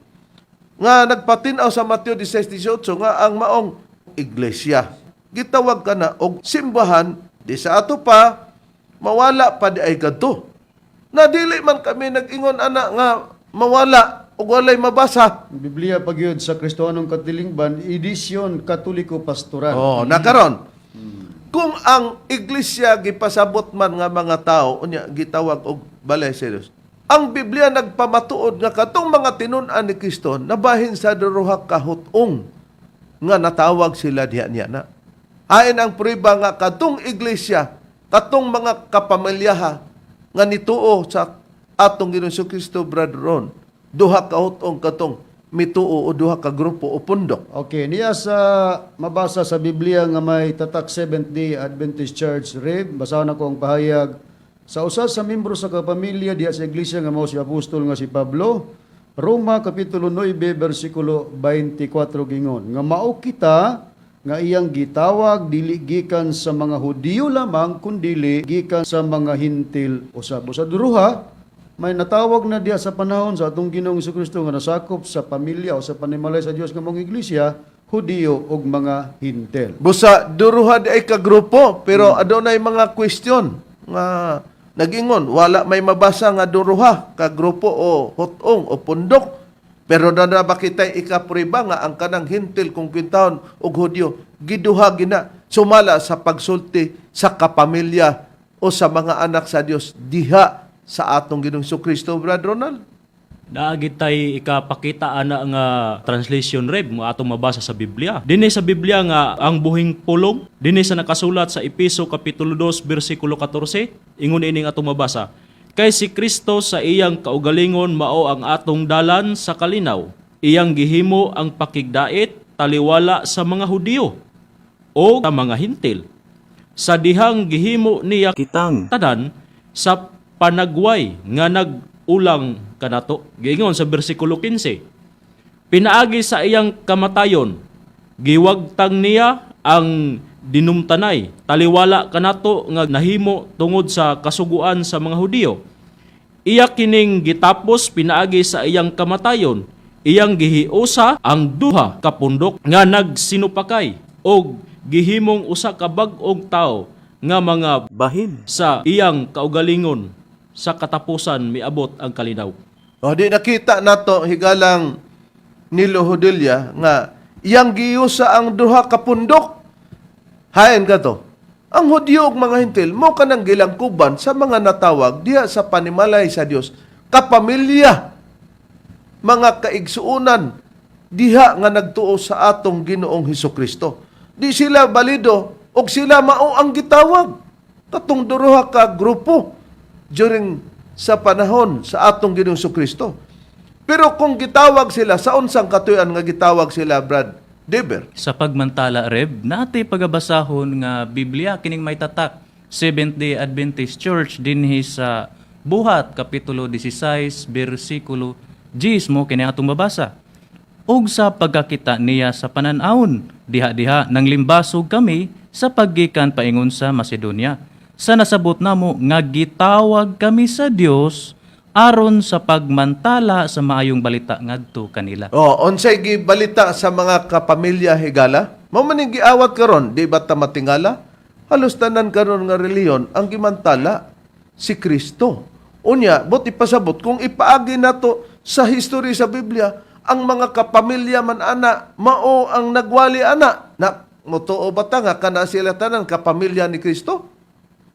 nga nagpatin-aw sa Mateo 16:18 nga ang maong iglesia gitawag ka na og simbahan. Di sa ato pa mawala pa di ay kadto na dili man kami nag-ingon ana nga mawala ug walay mabasa. Ang Biblia pa gyud sa Kristohanong Katilingban, edisyon Katoliko Pastoral. Oh, nakaron. Kung ang iglesia gipasabot man nga mga tao unya gitawag og balay sa Dios. Ang Biblia nagpamatuod nga katong mga tinun-an ni Kristo nabahin sa duha ka hut-ong nga natawag sila diha niya na. Hain ang prueba nga katong iglesia, katong mga kapamilyaha nga nituo sa atong Ginoong Kristo, Brother Ron, duha ka hut-ong katong mituo o duha ka grupo o pundok. Okay, niya sa mabasa sa Biblia nga may tatak Seventh Day Adventist Church, Reb, basahon ako ang pahayag sa usa sa membro sa kapamilya diha sa iglesia nga mao si apostol nga si Pablo. Roma kapitulo 9 bersikulo 24, gingon nga mao kita nga iyang gitawag dili gikan sa mga Hudiyo lamang kundili gikan sa mga Hintil usab. Sa duruha may natawag na diya sa panahon sa atong Ginoong Kristo nga nasakop sa pamilya o sa panimalay sa Dios nga mong iglesia, Hudiyo ug mga Hintil. Busa duruha di ay kagrupo, pero adunay mga question nga nagingon wala may mabasa nga duruha ka grupo o hutong o pundok. Pero na ba kita'y ikaprueba nga ang kanang Hintil kung kwintahon og Hudyo giduha gina sumala sa pagsulti sa kapamilya o sa mga anak sa Dios diha sa atong Ginoong Kristo, Brother Ronald? Naa gitay ikapakita ana nga translation, Reb, mo atong mabasa sa Biblia. Dinhi sa Biblia nga ang Buhing Pulong, dinhi sa nakasulat sa Epeso kapitulo 2 bersikulo 14, ingon ining atong mabasa: "Kay si Kristo sa iyang kaugalingon mao ang atong dalan sa kalinaw. Iyang gihimo ang pakigdait taliwala sa mga Hudiyo o sa mga Hintil. Sa dihang gihimo niya Kitang tanan sa panagway nga nag-ulang kanato." Giingon sa bersikulo 15. Pinaagi sa iyang kamatayon, giwagtang niya ang dinumtanay, taliwala kanato nga nahimo tungod sa kasuguan sa mga Hudiyo. Iya kining gitapos pinaagi sa iyang kamatayon, iyang gihiusa ang duha ka pundok nga nagsinupakay og gihimong usa ka bag-ong tawo nga mga Bahin. Sa iyang kaugalingon sa katapusan miabot ang kalinaw. O di nakita nato, higalang Nilo Hodilla, nga iyang giusa ang duha ka pundok. Hain ka to. Ang Hudyo ug mga Hentil mo kanang gilangkuban sa mga natawag diha sa panimalay sa Dios, kapamilya, mga kaigsuonan diha nga nagtuo sa atong Ginoong Hesus Kristo. Di sila balido og sila mao ang gitawag katong duha ka grupo during sa panahon sa atong Ginoong Hesus Kristo. Pero kung gitawag sila sa unsang katuyan nga gitawag sila, Brad Deber? Sa pagmantala, Reb, natay pagabasahon nga Biblia kining may tatak Seventh-day Adventist Church dinhi sa Buhat kapitulo 16 bersikulo 10 mo kini atong mabasa. Ug sa pagkakita niya sa panan-awon, diha-diha nang limbasog kami sa paggikan paingon sa Macedonia. Sa nasabot namo nga gitawag kami sa Dios aron sa pagmantala sa maayong balita ngadto kanila. Oh, unsay gibalita sa mga kapamilya, higala? Mao man ning giawat karon, di ba ta matingala? Halos tanan karon nga relihiyon ang gimantala si Kristo. Unya, but ipasabot kung ipaagi nato sa history sa Biblia, ang mga kapamilya man ana mao ang nagwali ana. Na motuo ba ta nga kana sila tanan kapamilya ni Kristo?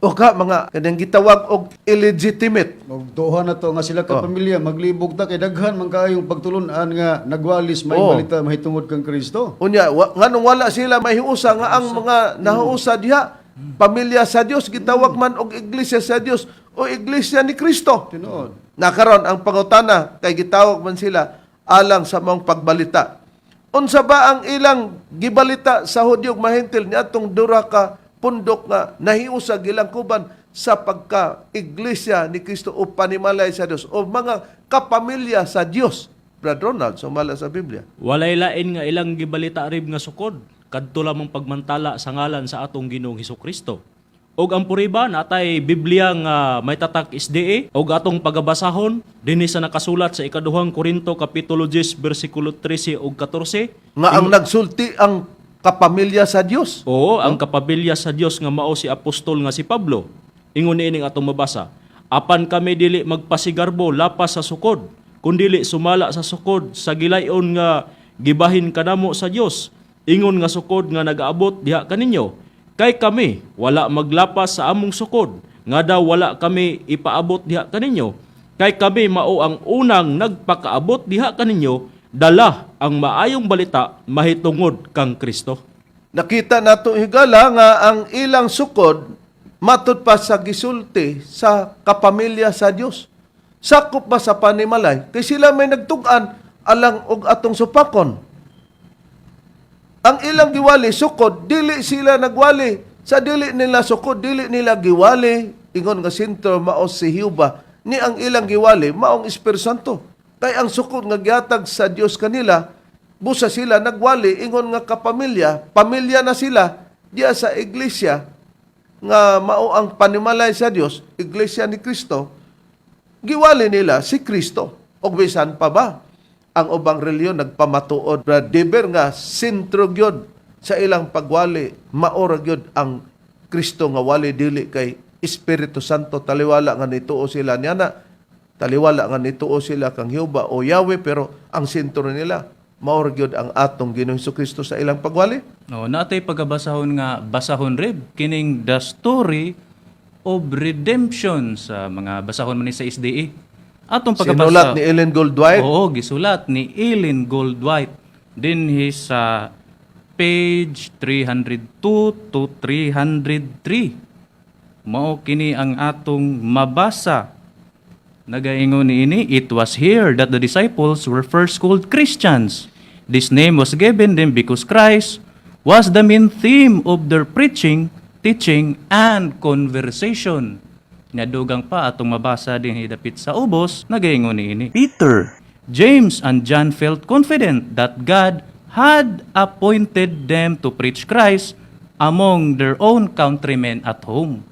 O ka mga kanang gitawag og illegitimate? Og tuohan na to nga sila ka pamilya, maglibog ta kay daghan man kaayong pagtulun-an nga nagwalis may balita mahitungod kang Kristo. Unya, nganong wala sila mahiusa nga ang mga nahuusa diha, pamilya sa Dios, gitawag man og iglesia sa Dios o iglesia ni Kristo. Tinuod. Nakaron ang pangutana kay gitawag man sila alang sa maong pagbalita. Unsa ba ang ilang gibalita sa Hudyo ug Mahentil niadtong dura ka pundok nga nahiusa gilangkuban sa pagka iglesia ni Kristo o panimalay sa Dios o mga kapamilya sa Dios? Brad Ronald, sumala sa Biblia. Walay lain nga ilang gibalita, Rib, nga sukod kadto lamang pagmantala sa ngalan sa atong Ginoong Hesus Kristo. Og ang puriba natay Biblia nga may tatak SDA og atong pagabasahon dinhi sa nakasulat sa ikaduhang Korinto kapitulo 10 bersikulo 13 ug 14. Nga ang nagsulti ang kapamilya sa Dios. Oo, ang kapamilya sa Dios nga mao si apostol nga si Pablo. Ingon niining atong mabasa. "Apan kami dili magpasigarbo lapas sa sukod, kundili sumala sa sukod sa gilayon nga gibahin kanamo sa Dios. Ingon nga sukod nga nagaabot diha kaninyo. Kay kami wala maglapas sa among sukod, nga daw wala kami ipaabot diha kaninyo. Kay kami mao ang unang nagpakaabot diha kaninyo, dala ang maayong balita mahitungod kang Kristo." Nakita nato, higala, nga ang ilang sukod matud pa sa gisulti sa kapamilya sa Dios. Sakop ba sa panimalay? Kay sila may nagtug-an alang og atong supakon. Ang ilang giwali sukod, dili sila nagwali. Sa dili nila sukod, dili nila giwali ingon nga sentro mao si Jehova. Ni ang ilang giwali maong Espiritu Santo. Kay ang sukod nga gihatag sa Dios kanila, busa sila nagwali ingon nga kapamilya, pamilya na sila diya sa iglesia nga mao ang panimalay sa Dios, iglesia ni Kristo, giwali nila si Kristo. Og bisan pa ba, ang ubang reliyon nagpamatuod, Brad Deber, nga sentro gyud sa ilang pagwali maora gyud ang Kristo nga wali, dili kay Espiritu Santo, taliwala nga nituo sila niya na, taliwala nga nituo sila kang Jehova o Yahweh, pero ang sentro nila maora gyud ang atong Ginoong Kristo sa ilang pagwali. No, natay pagabasahon nga basahon, Reb, kining The Story of Redemption sa mga basahon man ni sa SDA. Atong pagabasa. Sinulat ni Ellen Goldwhite. Oo, gisulat ni Ellen Goldwhite dinhi sa page 302 to 303. Mao kini ang atong mabasa. Nagaingon niini, "It was here that the disciples were first called Christians. This name was given them because Christ was the main theme of their preaching, teaching, and conversation." Nadugang pa atong mabasa din dapit sa ubos, nagaingon niini. Peter, James and John felt confident that God had appointed them to preach Christ among their own countrymen at home.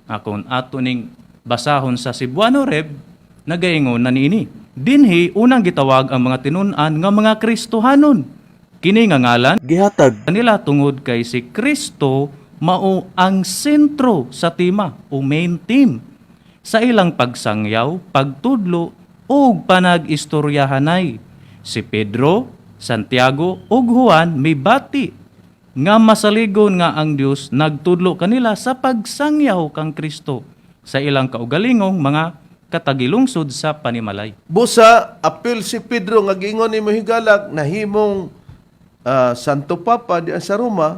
Akon ato ning basahon sa Cebuano, Reb, nagaingon na niini. Dinhi unang gitawag ang mga tinun-an nga mga Kristohanon. Kini nga ngalan gihatag nila tungod kay si Kristo mao ang sentro sa tema o main theme sa ilang pagsangyaw, pagtudlo ug panag-istoryahanay. Si Pedro, Santiago ug Juan mibati nga masaligon nga ang Dios nagtudlo kanila sa pagsangyaw kang Kristo sa ilang kaugalingong mga katagilungsod sa panimalay. Busa, apil si Pedro nga giingon ni Mohigalak, nahimong Santo Papa diyan sa Roma,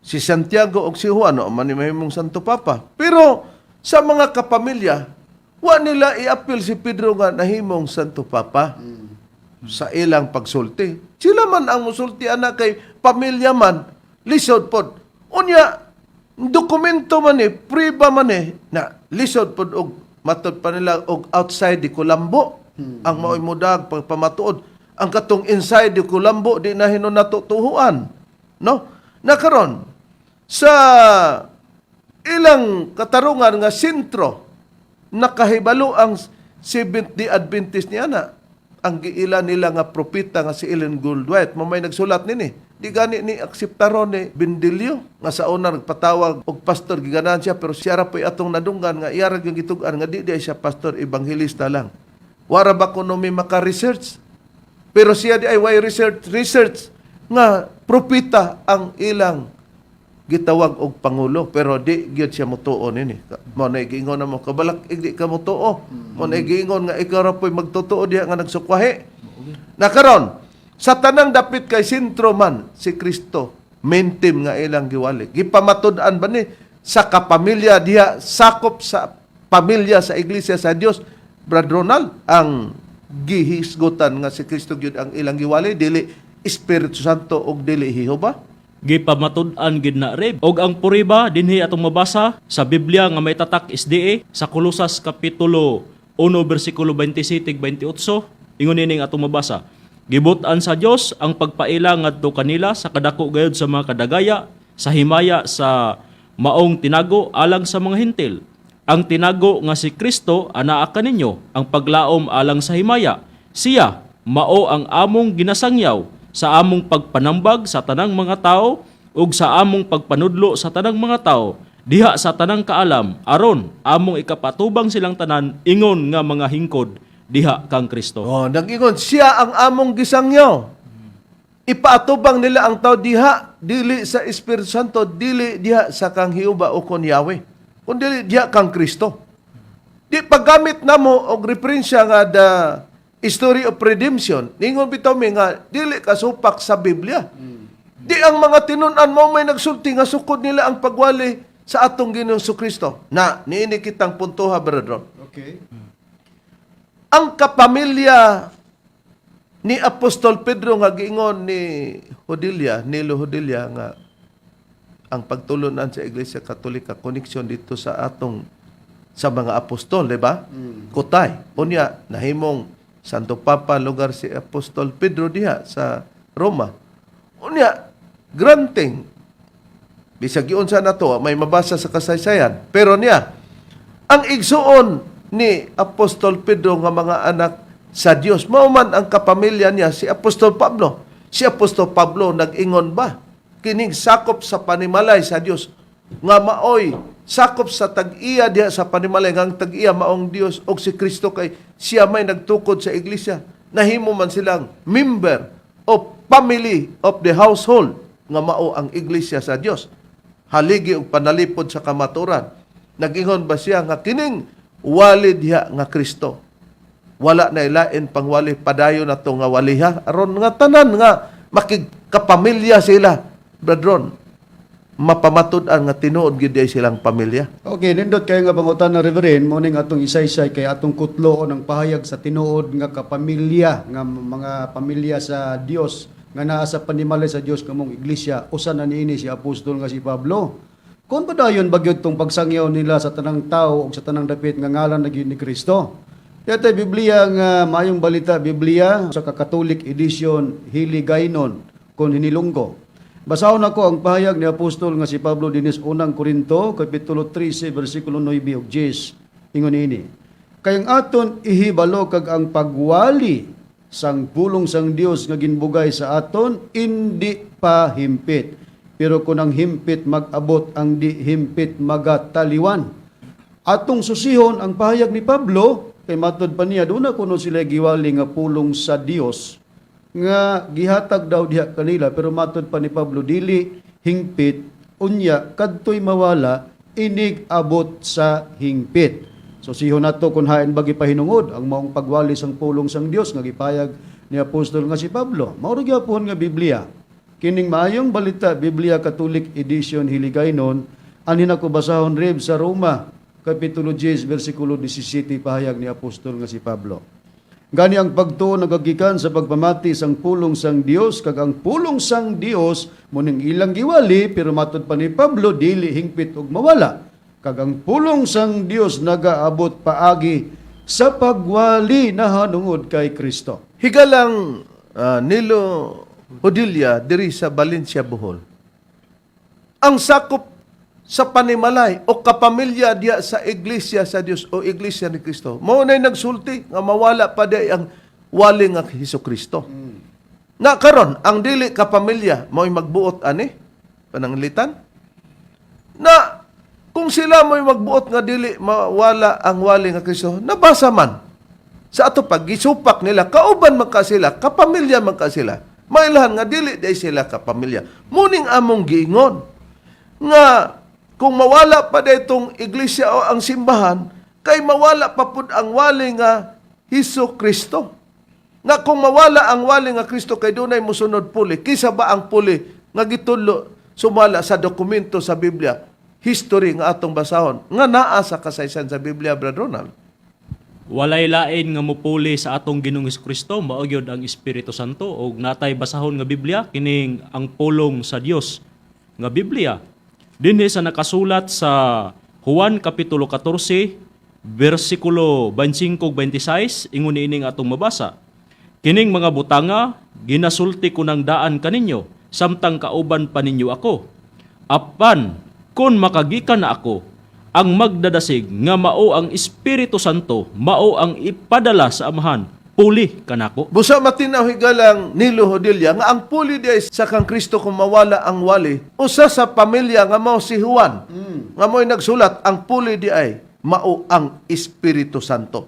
si Santiago og si Juan no, man ni mahimong Santo Papa. Pero sa mga kapamilya, wa nila iapil si Pedro nga nahimong Santo Papa sa ilang pagsulti. Sila man ang musulti ana kay pamilya man, lisod pod. Unya, dokumento man eh, priba man eh, na lisod pod og matod pa nila og outside di Colombo. Ang maoy mudag pagpamatuod. Ang katong inside di Colombo di na hinon nato tuhuan. No? Nakaron sa ilang katarungan nga sentro, nakahibalo ang Seventh-day Adventist niya na ang giila nila nga propeta nga si Ellen Goldwhite mamay nagsulat nini. Di gani ni akseptaron ni Bendilio nga sa una nagpatawag og pastor, giganahan siya, pero siya ra po'y atong nadunggan nga iya ra gyud gitug-an nga di di siya pastor, ebanghelista lang. Wara ba kuno may maka-research, pero siya di ay way research research nga propeta ang ilang gitawag og pangulo, pero di gyud siya motuo nini. Mao na giingon na mo kabalak di ka motuo. Mao na giingon nga ikaw ra po'y magtotoo diha nga nagsukwahi. Na karon sa tanang dapit kay sentro man si Kristo, main team nga ilang giwali. Gipamatud-an ba ni sa kapamilya diha, sakop sa pamilya sa iglesia sa Dios, Brad Ronald, ang gihisgutan nga si Kristo gyud ang ilang giwali, dili Espiritu Santo og dili Jehova? Gipamatud-an gid na, Reb. Og ang puriba dinhi atong mabasa sa Biblia nga may tatak SDA sa Kolosas kapitulo 1 bersikulo 27 ug 28, ingon ining atong mabasa: Gibut-an sa Dios ang pagpaila ngadto kanila sa kadako gayud sa mga kadagaya sa himaya sa maong tinago alang sa mga Hentil. Ang tinago nga si Kristo anaa kaninyo, ang paglaom alang sa himaya. Siya mao ang among ginasangyaw sa among pagpanambag sa tanang mga tao ug sa among pagpanudlo sa tanang mga tao diha sa tanang kaalam, aron among ikapatubang silang tanan ingon nga mga hingkod diha kang Kristo. Oh, nag-ingon siya ang among gisangyaw. Ipaatubang nila ang tao diha, dili sa Espiritu Santo, dili diha sa kang Jehova o kon Yahweh, kun dili diha kang Kristo. Di paggamit namo og referensya nga the story of redemption, ningon bitaw mi nga dili kasupak sa Biblia. Di ang mga tinun-an mo may nagsulti nga sukod nila ang pagwali sa atong Ginoong Kristo. Na niini kitang puntoha, Brother Ron. Okay. Ang kapamilya ni Apostol Pedro nga giingon ni Hodilla, Nilo Hodilla, nga ang pagtulunan sa Iglesia Katolika connection dito sa atong sa mga apostol, di ba? Kutay. Unya nahimong Santo Papa lugar si Apostol Pedro diha sa Roma. Unya granting bisag giunsa na to, may mabasa sa kasaysayan. Pero niya, ang igsuon ni Apostol Pedro nga mga anak sa Dios, mao man ang kapamilya niya si Apostol Pablo. Si Apostol Pablo nag-ingon ba kining sakop sa panimalay sa Dios nga maoy sakop sa tag-iya diha sa panimalay, nga ang tag-iya maong Dios og si Kristo kay siya may nagtukod sa iglesia, nahimo man silang member o family of the household nga mao ang iglesia sa Dios, haligi og panalipod sa kamaturan? Nag-ingon ba siya nga kining wali diha nga Kristo, wala na ilain pang wali, padayon na to nga waliha aron nga tanan nga makigkapamilya sila, Bradron, mapamatud-an nga tinuod gyud diay silang pamilya? Okay, nindot kayo nga pangutan na, Reverend, mo ning atong isaysay kay atong kutlo ang pahayag sa tinuod nga kapamilya, nga mga pamilya sa Dios nga naa sa panimalay sa Dios kamong iglesia, usa na niini si apostol nga si Pablo. Kung padayon ba gyud tong pagsangyaw nila sa tanang tao ug sa tanang dapit nga ngalan na gyud ni Kristo? Yata Biblia nga Maayong Balita Biblia sa Catholic Edition Hiligaynon kon hinilunggo. Basahon ako ang pahayag ni Apostol nga si Pablo dinis Unang Korinto kapitulo 13 bersikulo 9 ug 10. Ingon ini. Kay ang aton ihibalo kag ang pagwali sang pulong sang Dios nga ginbugay sa aton indi pa himpit. Pero kung ang himpit mag-abot, ang di himpit magataliwan. Atong susihon ang pahayag ni Pablo kay matod pa niya doon na kuno sila giwali nga pulong sa Dios nga gihatag daw diha kanila, pero matod pa ni Pablo dili hingpit, unya kadtoy mawala inig abot sa hingpit. So sihon nato kung hain ba gipahinungod ang maong pagwali sang pulong sang Dios nga gipayag ni apostol nga si Pablo. Mao ra gyapon nga Biblia kining Maayong Balita Biblia Catholic Edition Hiligaynon. Anhin ako basahon, Reb, sa Roma kapitulo 10 bersikulo 17, pahayag ni apostol nga si Pablo. Gani ang pagtuo nagagikan sa pagpamati sang pulong sang Dios, kag ang pulong sang Dios muning ilang giwali, pero matod pa ni Pablo dili hingpit og mawala. Kag ang pulong sang Dios nagaabot paagi sa pagwali nahanungod kay Kristo. Higalang Nilo Hodilla diri sa Valencia, Bohol. Ang sakop sa panimalay o kapamilya diya sa Iglesia sa Dios o Iglesia ni Kristo. Mao na'y nagsulti nga mawala pa di ang wali nga Hesus Kristo. Na karon ang dili kapamilya mao'y magbuot ani pananglitan. Na kung sila mo'y magbuot nga dili mawala ang wali nga Kristo, nabasa man sa ato pag gisupak nila, kauban man ka sila, kapamilya man ka sila. Mailahan nga dili day sila kapamilya. Muning among giingon nga kung mawala pa itong iglesia o ang simbahan, kay mawala pa pud ang wali nga Hesus Kristo. Na kung mawala ang wali nga Kristo kay dunay musunod puli, kisa ba ang puli nga gitudlo sumala sa dokumento sa Biblia, history nga atong basahon, nga naa sa kasaysayan sa Biblia, Brad Ronald? Walay lain nga mupuli sa atong Ginoong Kristo, mao gyud ang Espiritu Santo, ug natay basahon nga Biblia kining ang pulong sa Dios nga Biblia. Dinhi sa nakasulat sa Juan kapitulo 14 bersikulo 25 ug 26, ingon niini nga atong mabasa. Kining mga butanga ginasulti ko ng daan kaninyo samtang kauban pa ninyo ako. Apan kon makagikan na ako, ang magdadasig nga mao ang Espiritu Santo, mao ang ipadala sa Amahan, puli kanako. Busa matinaw, higalang Nilo Hodilla, nga ang puli di ay sa kang Kristo kung mawala ang wali. Usa sa pamilya nga mao si Juan nga mo'y nagsulat ang puli di ay mao ang Espiritu Santo.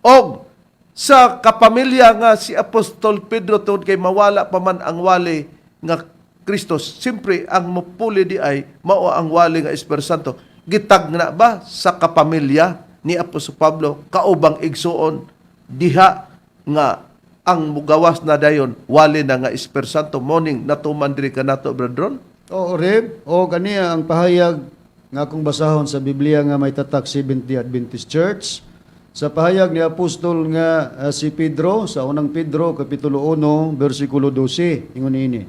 Og sa kapamilya nga si Apostol Pedro, tungod kay mawala pa man ang wali nga Kristo, siyempre ang mupuli di ay mao ang wali nga Espiritu Santo. Gitagna ba sa kapamilya ni Apostol Pablo, kaubang igsuon diha, nga ang mugawas na dayon wali na nga Espiritu Santo, morning natuman diri kanato, Brad Ron? Oo, Reb. O kaniya ang pahayag nga akong basahon sa Biblia nga may tatak Seventh-day Adventist Church. Sa pahayag ni Apostol nga si Pedro sa Unang Pedro kapitulo 1 bersikulo 12, ingon niini.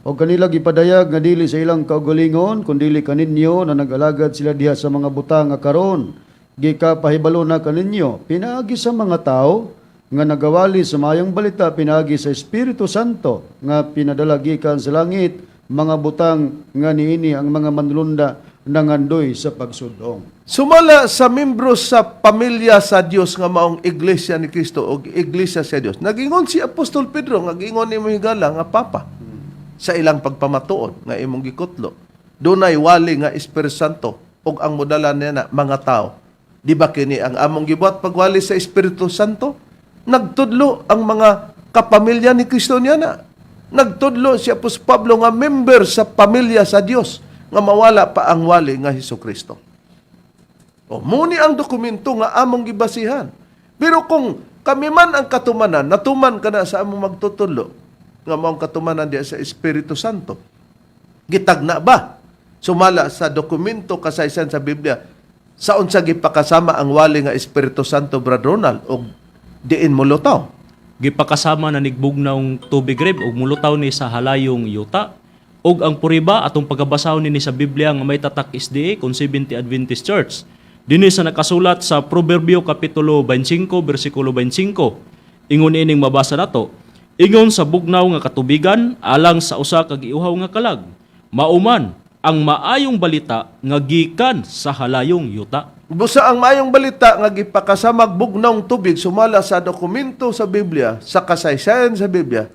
O kanila gipadayag nga dili sa ilang kaugalingon kundili kaninyo na nag-alagad sila diha sa mga butang nga karon gikapahibalo na kaninyo pinaagi sa mga tao nga nagawali sa Maayong Balita pinaagi sa Espiritu Santo nga pinadala gikan sa langit, mga butang nga niini ang mga manlunda nangandoy sa pagsudong. Sumala sa membro sa pamilya sa Dios nga maong Iglesia ni Kristo o Iglesia sa Dios. Nagingon si Apostol Pedro nga gingon nimo, higala, nga papa sa ilang pagpamatuod nga imong gikutlo. Dunay wali nga Espiritu Santo ug ang modala niya na mga tao. Di ba kini ang among gibuhat pagwali sa Espiritu Santo? Nagtudlo ang mga kapamilya ni Kristo niya na. Nagtudlo si Apostol Pablo nga member sa pamilya sa Dios nga mawala pa ang wali nga Hesus Kristo. O, muni ang dokumento nga among gibasihan. Pero kung kami man ang katumanan, natuman ka na sa among magtutudlo, nga maong katumanan diya sa Espiritu Santo. Gitagna ba? Sumala sa dokumento kasaysayan sa Biblia, sa unsa gipakasama ang wali nga Espiritu Santo, Brad Ronald, og diin molutaw? Gipakasama na nigbugnaw tubig, Reb, ug mulutaw ni sa halayong yuta. Ug ang puriba atong pagabasahon nini sa Biblia nga may tatak SDA kon Seventh Adventist Church. Dinhi sa nakasulat sa Proverbio kapitulo 25 bersikulo 25. Ingon ining mabasa nato. Ingon sa bugnaw nga katubigan alang sa usa ka giuhaw nga kalag. Mauman ang maayong balita nga gikan sa halayong yuta. Busa ang maayong balita nga gipakasamag bugnawng tubig sumala sa dokumento sa Biblia, sa kasaysayan sa Biblia,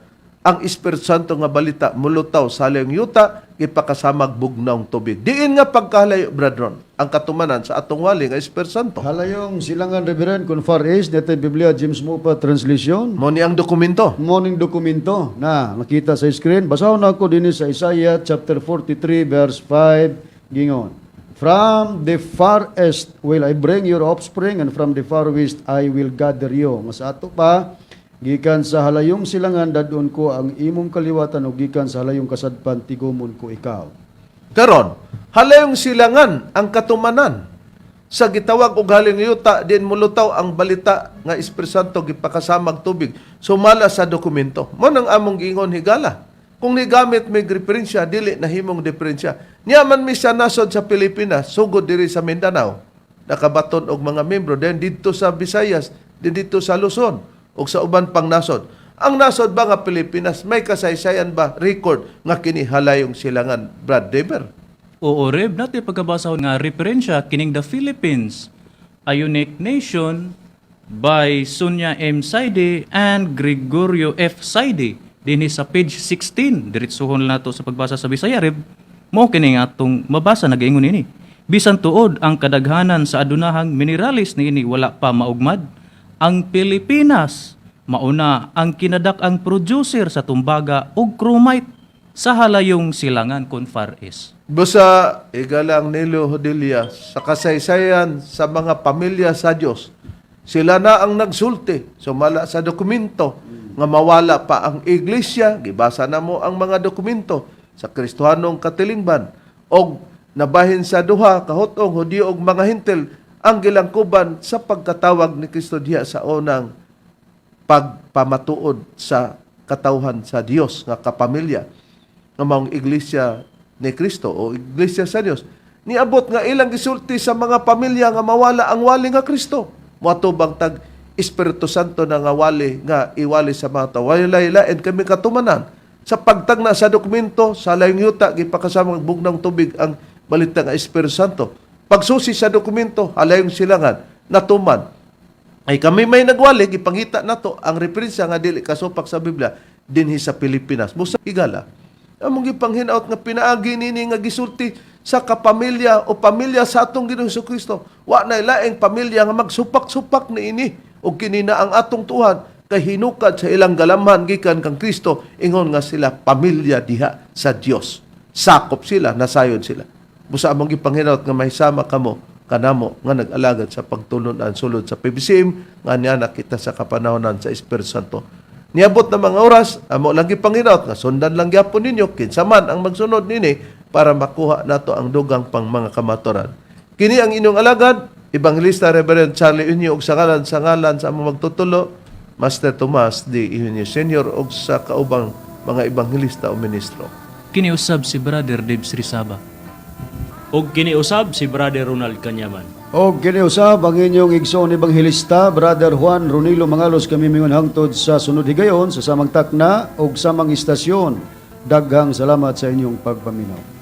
ang Espiritu Santo nga balita mulutaw sa halayong yuta, gipakasamag bugnawng tubig. Diin nga pagkahalayo, brethren, ang katumanan sa atong wali nga Espiritu Santo. Halayong silangan, Reverend, kung Far East, dito Biblia, James Mopa Translation. Mo ni ang dokumento. Morning dokumento na nakita sa screen. Basahon ako din sa Isaiah chapter 43 verse 5 gingon. "From the far east will I bring your offspring, and from the far west I will gather you." Nga sa ato pa, "Gikan sa halayong silangan dadon ko ang imong kaliwatan ug gikan sa halayong kasadpan tigumon ko ikaw." Karon, halayong silangan ang katumanan sa gitawag og halayong yuta din mulutaw ang balita nga Espiritu Santo gipakasamag tubig sumala sa dokumento. Mo nang among giingon, higala. Kung nigamit may referensya, dili nahimong diferensya. Niya man mi sa nasod sa Pilipinas, sugod diri sa Mindanao, nakabaton og mga membro then didto sa Visayas, din didto sa Luzon ug sa uban pang nasod. Ang nasod ba nga Pilipinas may kasaysayan ba record nga kini halayong silangan, Brad Dever? Oo, Reb, natin pagkabasa nga referensya kining The Philippines, A Unique Nation by Sonia M. Saide and Gregorio F. Saide. Dinhi sa page 16, diretsuhon nato sa pagbasa sa Bisaya, Reb. Mo kini nga atong mabasa nagaingon ini. Bisan tuod ang kadaghanan sa adunahang minerales niini wala pa maugmad, ang Pilipinas mauna ang kinadak-ang producer sa tumbaga ug chromite sa halayong silangan kon Far East. Busa, igalang Nilo Hodilla, sa kasaysayan sa mga pamilya sa Diyos, sila na ang nagsulti, sumala sa dokumento, nga mawala pa ang iglesia, gibasa na mo ang mga dokumento sa Kristohanong katilingban, og nabahin sa duha, kahotong, Hudiyo og mga Hintil, ang gilangkuban sa pagkatawag ni Kristo diha sa unang pagpamatuod sa katawhan sa Dios nga kapamilya nga maong iglesia ni Kristo o iglesia sa Dios. Niabot nga ilang gisulti sa mga pamilya nga mawala ang wali nga Kristo, moatubang tag Espiritu Santo na nga wali nga iwali sa mga tawo. Walay lain kami katumanan sa pagtagna sa dokumento sa layong yuta gipakasama ang bugnang tubig ang balita nga Espiritu Santo. Pagsusi sa dokumento, halayong silangan natuman ay kami may nagwali, gipangita nato ang referensya nga dili kasupak sa Biblia dinhi sa Pilipinas. Busa, higala. Among gipanghinaot nga pinaagi nini nga gisulti sa kapamilya o pamilya sa atong Ginoong Kristo. Wa nay laing pamilya nga magsupak-supak niini ug kini na ang atong tuhan kay hinukad sa ilang galamhan gikan kang Kristo, ingon nga sila pamilya diha sa Dios. Sakop sila, nasayod sila. Busa among gipanghinaot nga mahisama kamo kanamo nga nag-alagad sa pagtulunan sulod sa PBCM nga niya nakita sa kapanahonan sa Espiritu Santo. Niabot na mga oras, amo lang gipanghinaot nga sundan lang gyapon ninyo kinsa man ang magsunod nini para makuha nato ang dugang pang mga kamaturan. Kini ang inyong alagad, Evangelista Reverend Charlie Unyo ug sa ngalan sa among magtutulo, Master Tomas D. Eugenio Senior ug sa kaubang mga ebanghelista o ministro. Kiniusab si Brother Dave Srisaba. Og kiniusab si Brother Ronald Kanyaman. Og kiniusab ang inyong igsoon ebanghelista, Brother Juan Ronilo Mangalos. Kami mingon hangtod sa sunod higayon sa samang takna og samang istasyon. Daghang salamat sa inyong pagpaminaw.